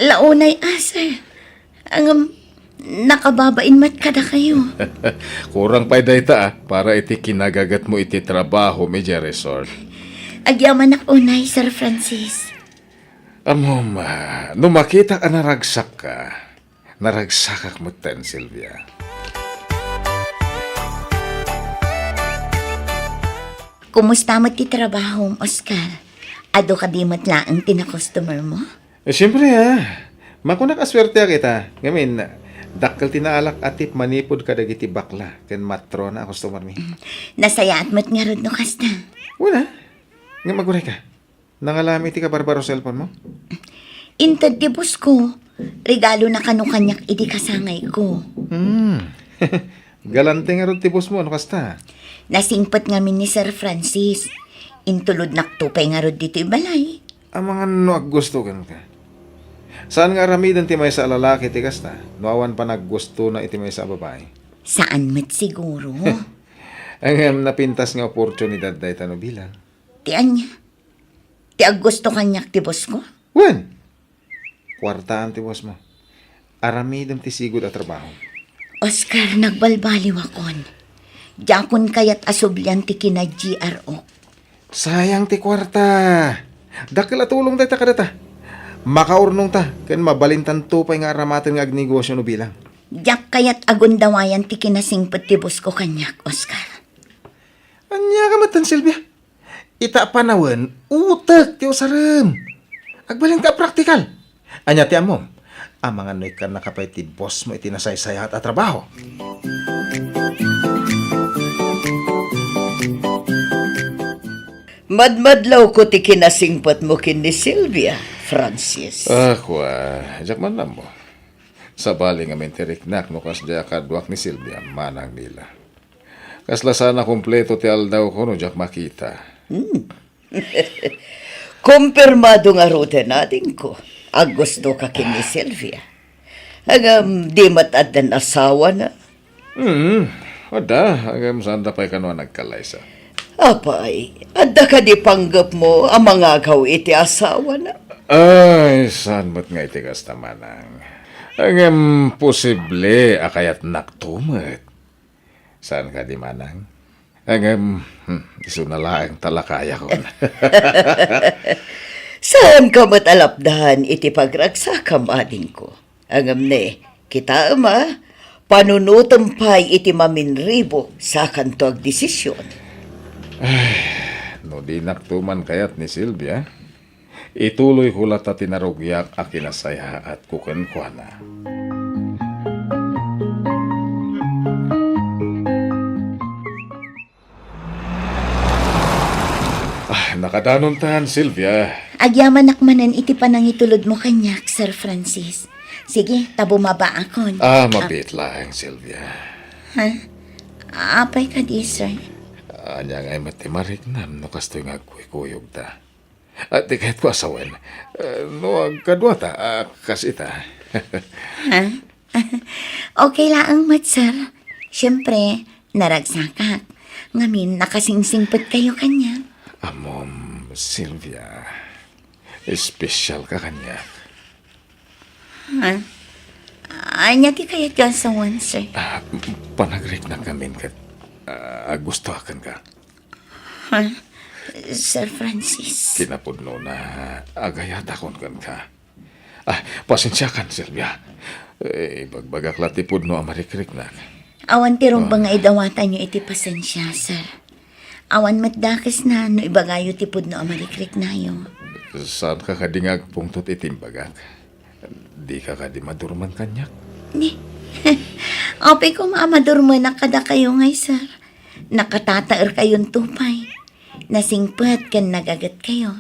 la unay a, sir. Ngem, nakababain met kadakayo. Kurang pay dayta, ah, para iti kinagagetmo iti trabahom idiay resort. Agyamanak unay, Sir Francis. Ammom, ah, no makitak a naragsakka, naragsakak metten, Silvia. Kumusta met ti trabahom, Oscar? Adu kadi met laeng ti na-customer mo? Eh, siyempre, ah. Makunak a suerteak ita. Ngamin, dakkel ti naalak a tip manipud kadagiti bakla ken matrona a customer mi. Mm. Nasayaat met ngarud no kasta. Wala. Ngem agurayka. Nangalami ti kabarbaro cellphone mo? Inted ti boss ko. Regalona kano kaniak idi kasangayko. Hmm. Galante ngarud ti boss mo, no kasta? Nasingpet ngamin ni Sir Francis. Intulodnakto pay ngarud ditoy balay. Amangan no aggusto kenka. Saan nga aramiden ti maysa a lalaki ti kasta, no awan panaggustona iti maysa a babai? Saan met siguro. Ngem napintas nga oportunidad dayta no bilang. Ti ania? Ti aggusto kaniak ti boss ko? Wen, kuartaan ti boss mo. Aramidem ti sigud a trabaho. Oscar, nagbalbaliwakon. Diakon kayat a sublian ti kina-G R O. Sayang ti kuarta. Dakkel a tulong dayta kadata. Makaurnongta ken mabalintanto pay nga aramaten nga agnegosio no bilang. Diak kayat a gundawayan ti kinasingpet ti boss ko kaniak, Oscar. Ania ka metten, Silvia? Ita a panawen, utek ti usarem. Agbalinka a praktikal. Ania ti ammom? Amangan no ikkannaka pay ti boss mo iti nasaysayaat a trabaho. Madmadlawko ti kinasingpet mo ken ni Silvia, Francis. Ah, kua, diak man ammo. Sabali ngamin ti riknak no kasdiay a kaduak ni Silvia, Manang Mila. Kasla saan a kompleto ti aldawko no diak makita. Hmm. Kompirmado ngaruden, adingko. Aggustoka ken ni Silvia. Ngem, di met addan asawana? Hmm, adda. Ngem, saanda pay kano a nagkallaysa? Apay, adda kadi panggepmo a mangagaw iti asawana? Ay, saan met nga iti kasta, manang? Ngem, posible a kayatnakto met. Saan kadi, manang? Ngem, hmm, isuna laeng talakayakon. Saanka met a lapdan iti pagragsakam, adingko. Ngem ne, kitaem a, panunotem pay iti maminribo, sakanto agdesisyon. Ay, no dinakto man kayat ni Silvia, ituloyko latta ti narugiak a kinasayaatko kenkuana. Adanontan, Sylvia. Agyamanak manen iti panangitulodmo kaniak, Sir Francis. Sige, ta bumabaakon. Ah, mabiit laeng, Sylvia. Ha? Apay kadi, sir? Ania ngay met ti mariknam no kastoy nga agkuykuyogta? Ah, ti kayatko a sawen, ah, no agkaduata, ah, kas ita. Ha? Okay laeng met, sir. Siyempre, naragsakak. Ngamin, nakasingsingpetkayo kaniak. Ammom, Sylvia, espesyal ka kaniak. Ha? Ania ti kayatyo a sawen, sir? Ah, panagriknak ngamin ket, ah, agustoaken ka. Ha? Sir Francis. Kinapudnona, agayatakon kenka. Ah, pasensiakan, Sylvia. Eh, ibagbagak la ti pudno a marikriknak. Awan ti rumbeng nga idawatanyo iti pasensia, sir. Awan met dakesna no ibagayo ti pudno a marikriknayo. Saanka kadi nga agpungtot iti imbagak? Dika kadi madurman kaniak? Ni, apay koma a madurmenak kadakayo ngay, sir. Nakatataerkayonto pay. Nasingpet ken nagagetkayo.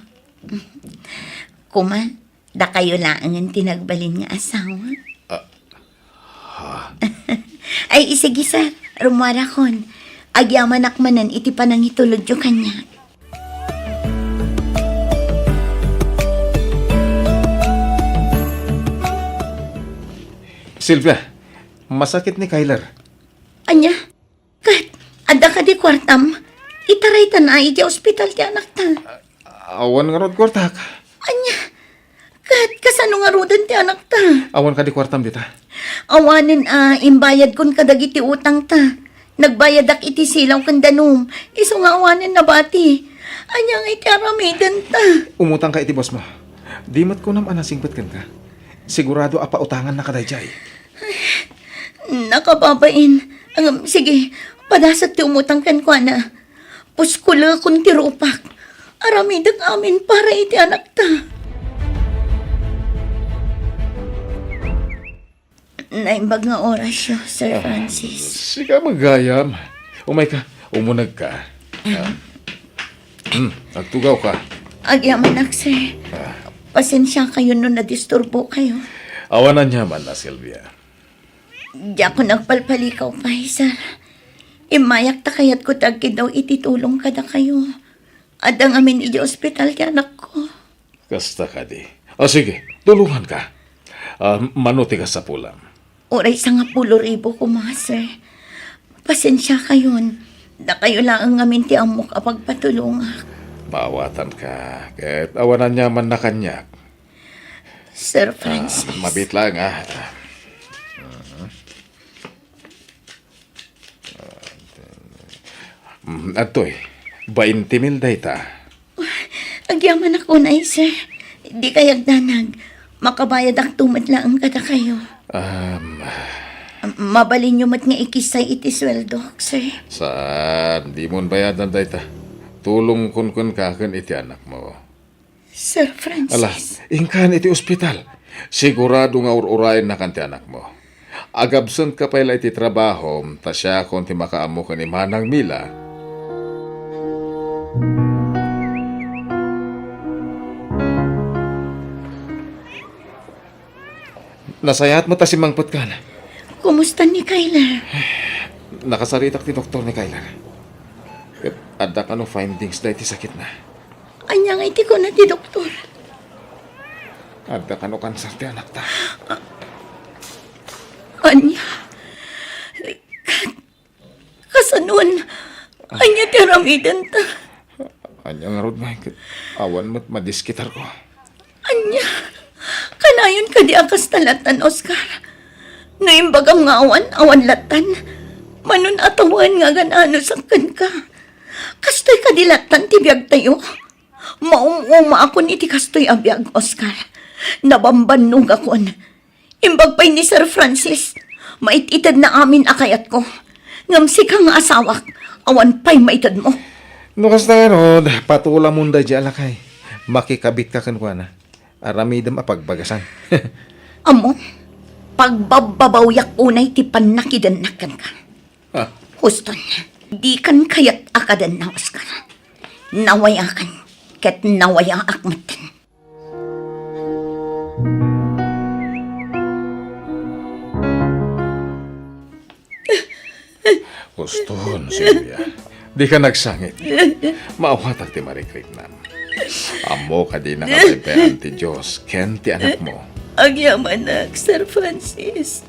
Koma, dakayo laengen ti nagbalin nga asawa? Ah, ha? Ay, sige, sir. Rummuarakon. Agyamanak manen iti panangitulodyo kaniak. Sylvia, masakit ni Kyler. Ania? Ket, adda kadi kuartam? Itaraytan a idiay ospital ti anakta. Awan ngarud kuartak. Ania? Ket, kasano ngaruden ti anakta? Awan kadi kuartam dita. Awanen a imbayadkon kadagiti utangta. Nagbayadak iti silaw ken danum. Isu nga awanen nabati. Ania nga iti aramidenta? Umutangka iti bossmo. Di met kunam a nasingpet kenka. Sigurado a pautangannaka daydiay. Nakababain. Ngem, sige, padasek ti umutang kenkuana. Puskulekon ti rupak. Aramidek amin para iti anakta. Naimbag nga orasyo, Sir Francis. Sika met gayam. Umayka, umunegka. Ah. Hmm, agtugawka. Agyamanak, sir. Ah. Pasensiakayo no nadisturbokayo. Awan aniaman a, Sylvia. Diakon agpalpalikaw pay, sir. Immayak ta kayatko ti agkiddaw iti tulong kadakayo. Adda ngamin idiay ospital ti anakko. Kasta kadi. O sige, tulonganka. Ah, mano ti kasapulam? Uray sangapulo ribu koma, sir. Pasensiakayon. Dakayo laeng ngamin ti ammok a pagpatulongak. Maawatanka. Ket awan aniaman a kaniak. Sir Francis. Ah, mabiit laeng, ah. Mhm. Mm, adtoy, bainte mil dayta. Agyamanak unay, sir. Dikay agdanag. Makabayadakto met laeng kadakayo. Um, mabalinyo met nga ikissay iti sueldok, sir. Saan, dimon bayadan dayta. Tulongkon kenka ken iti anakmo. Sir Francis. Ala, inkan iti ospital. Sigurado nga ur-urayennakan ti anakmo. Agabsentka pay la iti trabahom, ta siakon ti makaammo ken ni Manang Mila. Nasayaat met a simmangpetkan. Kumusta ni Kyler? Nakasaritak ti doktor ni Kyler. Ket adda kano findings daydi sakitna. Ania nga iti kuna ti doktor? Adda kano kanser ti anakta. Ania? Kat-, kasanon? Ania ti aramidenta? Ania ngarud nga ket awan met madiskitarko. Ania? Kanayon kadi a kasta lattan, Oscar? No imbagam nga awan, awan lattan. Manon a tawen nga agan-anosak kenka. Kastoy kadi lattan ti biagtayo? Maum-umaakon iti kastoy a biag, Oscar. Nabambannogakon. Imbag pay ni Sir Francis, mait-itedna amin a kayatko. Ngem sika nga asawak, awan pay maitedmo. No kasta ngarud, patulamon daydiay a lakay. Makikabitka kenkuana. Aramidem a pagbagasan. Ammom, pagbabbabawiak unay ti pannakidennak kenka. Ah. Houston, dikan kayat a kadenna, Oscar. Nawayakan, ket nawayaak metten. Uston, Sylvia. Dika nagsangit. Maawatak ti marikriknam. Ammok a di nakapaypayan ti Dios ken ti anakmo. Agyamanak, Sir Francis.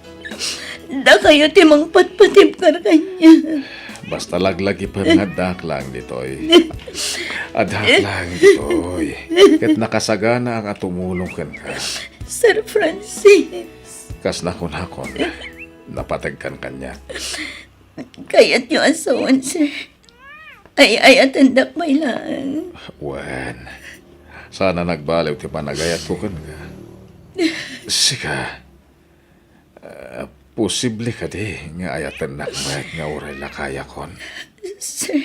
Dakayo ti mangpatpatibkar kaniak. Basta laglagipem nga addaak laeng ditoy. Addaak laeng ditoy. Ket nakasaganaak a tumulong kenka. Sir Francis. Kas nakunakon, napateg kan kaniak. Kayatyo a sawen, sir. Ay-ayatendak pay laeng. Wen, saan a nagbaliw ti panagayatko kenka. Sika, ah, posible kadi nga ayatennak met nga uray lakayakon? Sir.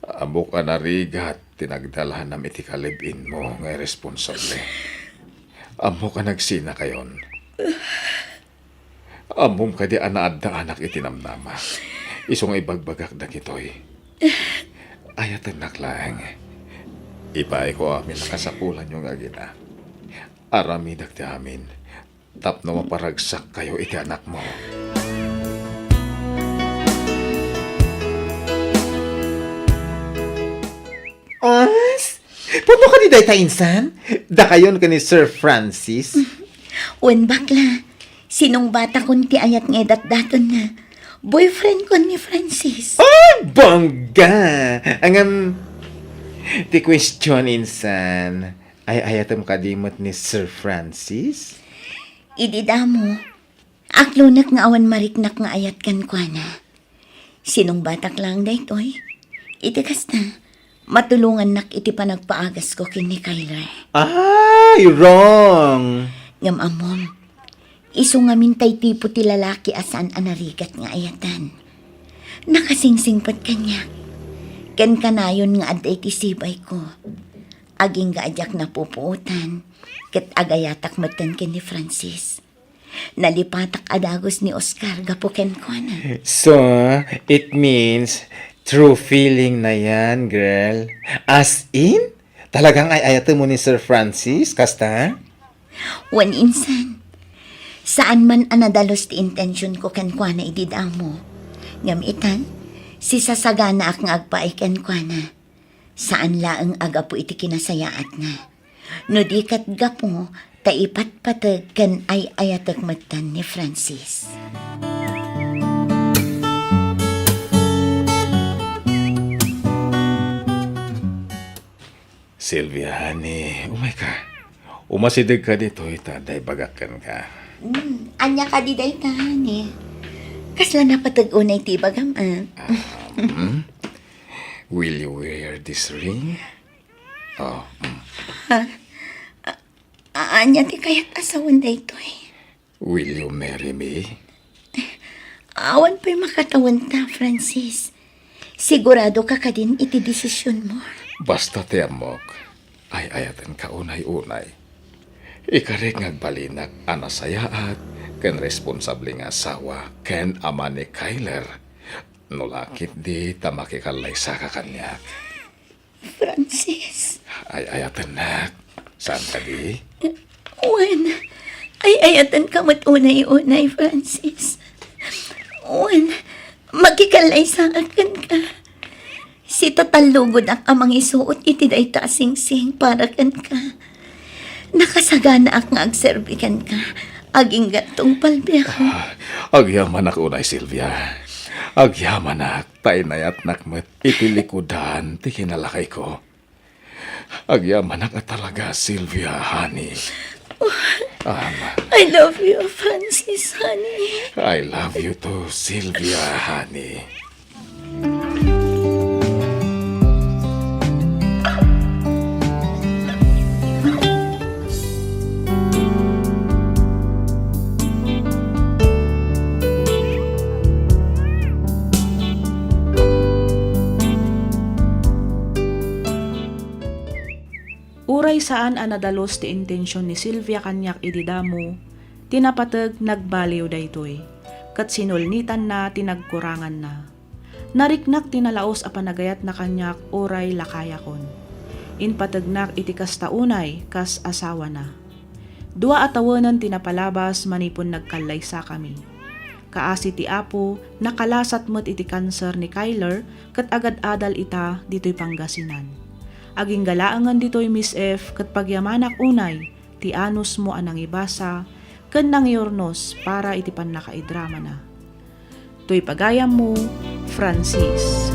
Ammok a narigat ti nagdalanam iti ka-live-in mo nga irresponsable. Ammok a nagsinakayon. Ammom kadi a naaddaanak iti namnama. Isu nga ibagbagak dagitoy. Ayatennak laeng. Ibaonko amin a kasapulanyo nga agina. Aramidek ti amin tapno maparagsakkayo iti anakmo. As? Pudno kadi dayta, insan? Dakayon ken ni Sir Francis? Wen, bakla, sinungbatakon ti ayat nga idatdatonna. Boyfriendkon ni Francis. Ay, bangga! Ngem, ti question, insan, ay-ayatem kadi met ni Sir Francis? Idi damo, aklonek nga awan mariknak nga ayat kenkuana. Sinungbatak laeng daytoy. Iti kasta, matulongannak iti panagpaagasko ken ni Kyler. Ay, wrong! Ngem ammom, isu ngamin tay tipo ti lalaki a saan a narigat nga ayaten. Nakasingsingpet kaniak. Ken kanayon nga adda iti sibayko. Agingga a diak napupuotan, ket agayatak metten ken ni Francis. Nalipatak a dagus ni Oscar gapu kenkuana. So, it means true feeling na yan, girl. As in? Talagang ay-ayatem mo ni Sir Francis, kasta? Wen, insan. Saan man a nadalus ti intention ko kenkuana idi damo. Ngem itan, sisasaganaak nga agpaay kenkuana. Saan laeng a gapu iti kinasayaatna. No di ket gapu ta ipatpateg ken ay-ayatek metten ni Francis. Sylvia, honey, umayka. Umasidegka ditoy ta adda ibagak kenka. Hmm, ania kadi dayta, honey? Kasla napateg unay ti ibagam, a? Um, will you wear this ring? Oh, mm. Ha? A-, ania ti kayat a sawen daytoy? Will you marry me? Awan pay makatawenta, Francis. Sigurado ka kadin iti desisionmo? Basta ti ammok, ay-ayatenka unay-unay. Ikarik nga agbalinak a nasayaat ken responsable nga asawa ken ama ni Kyler. No la ketdi ta makikallaysaka kaniak. Francis. Ay-ayatennak. Saan kadi? Wen, ay-ayatenka met unay-unay, Francis. Wen, makikallaysaka kenka. Sitatallugodak a mangisuot iti dayta a singsing para kenka. Nakasaganaak nga agserbi kenka. Agingga tungpal, biag. Ah, agyamanak unay, Sylvia. Agyamanak. Ta inayatnak met iti likudan ti kinalakayko. Agyamanak a talaga, Sylvia, honey. Um, I love you, Francis, honey. I love you too, Sylvia, honey. Uray saan a nadalus ti intension ni Sylvia kaniak idi damo, ti napateg nagbaliw daytoy, ket sinulnitanna ti nagkuranganna. Nariknak ti nalaus a panagayatna kaniak uray lakayakon. Impategnak iti kasta unay kas asawana. Dua a tawenen ti napalabas manipun nagkallaysakami. Kaasi ti Apo, nakalasat met iti kanser ni Kyler ket agad-adal ita ditoy Pangasinan. Agingga laengen ditoy, Miss F, ket pagyamanak unay ti anusmo a nangibasa ken nangiurnos para iti pannakaidramana. Toy pagayammo, Francis.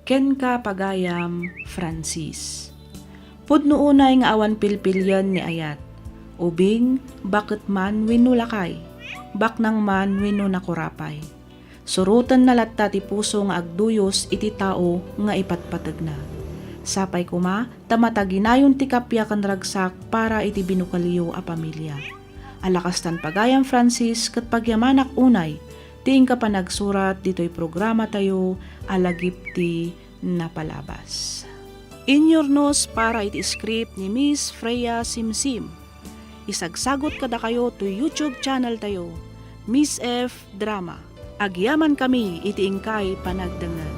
Kenka, pagayam Francis. Pudno unay nga awan pilpilien ni ayat, ubing, baket man wenno lakay, baknang man wenno nakurapay. Surotenna latta ti puso nga agduyos iti tao nga ipatpategna. Sapay koma ta mataginayon ti kappia ken ragsak para iti binukelyo a pamilya. Ala kastan, pagayam Francis, ket pagyamanak unay ti inka panagsurat ditoy programatayo a Lagip ti Napalabas. Inyurnos para iti script ni Miss Freya Simsim. Isagsagot kadakayo toy YouTube channel tayo, Miss F Drama. Agyamankami iti inkay panagdengngeg.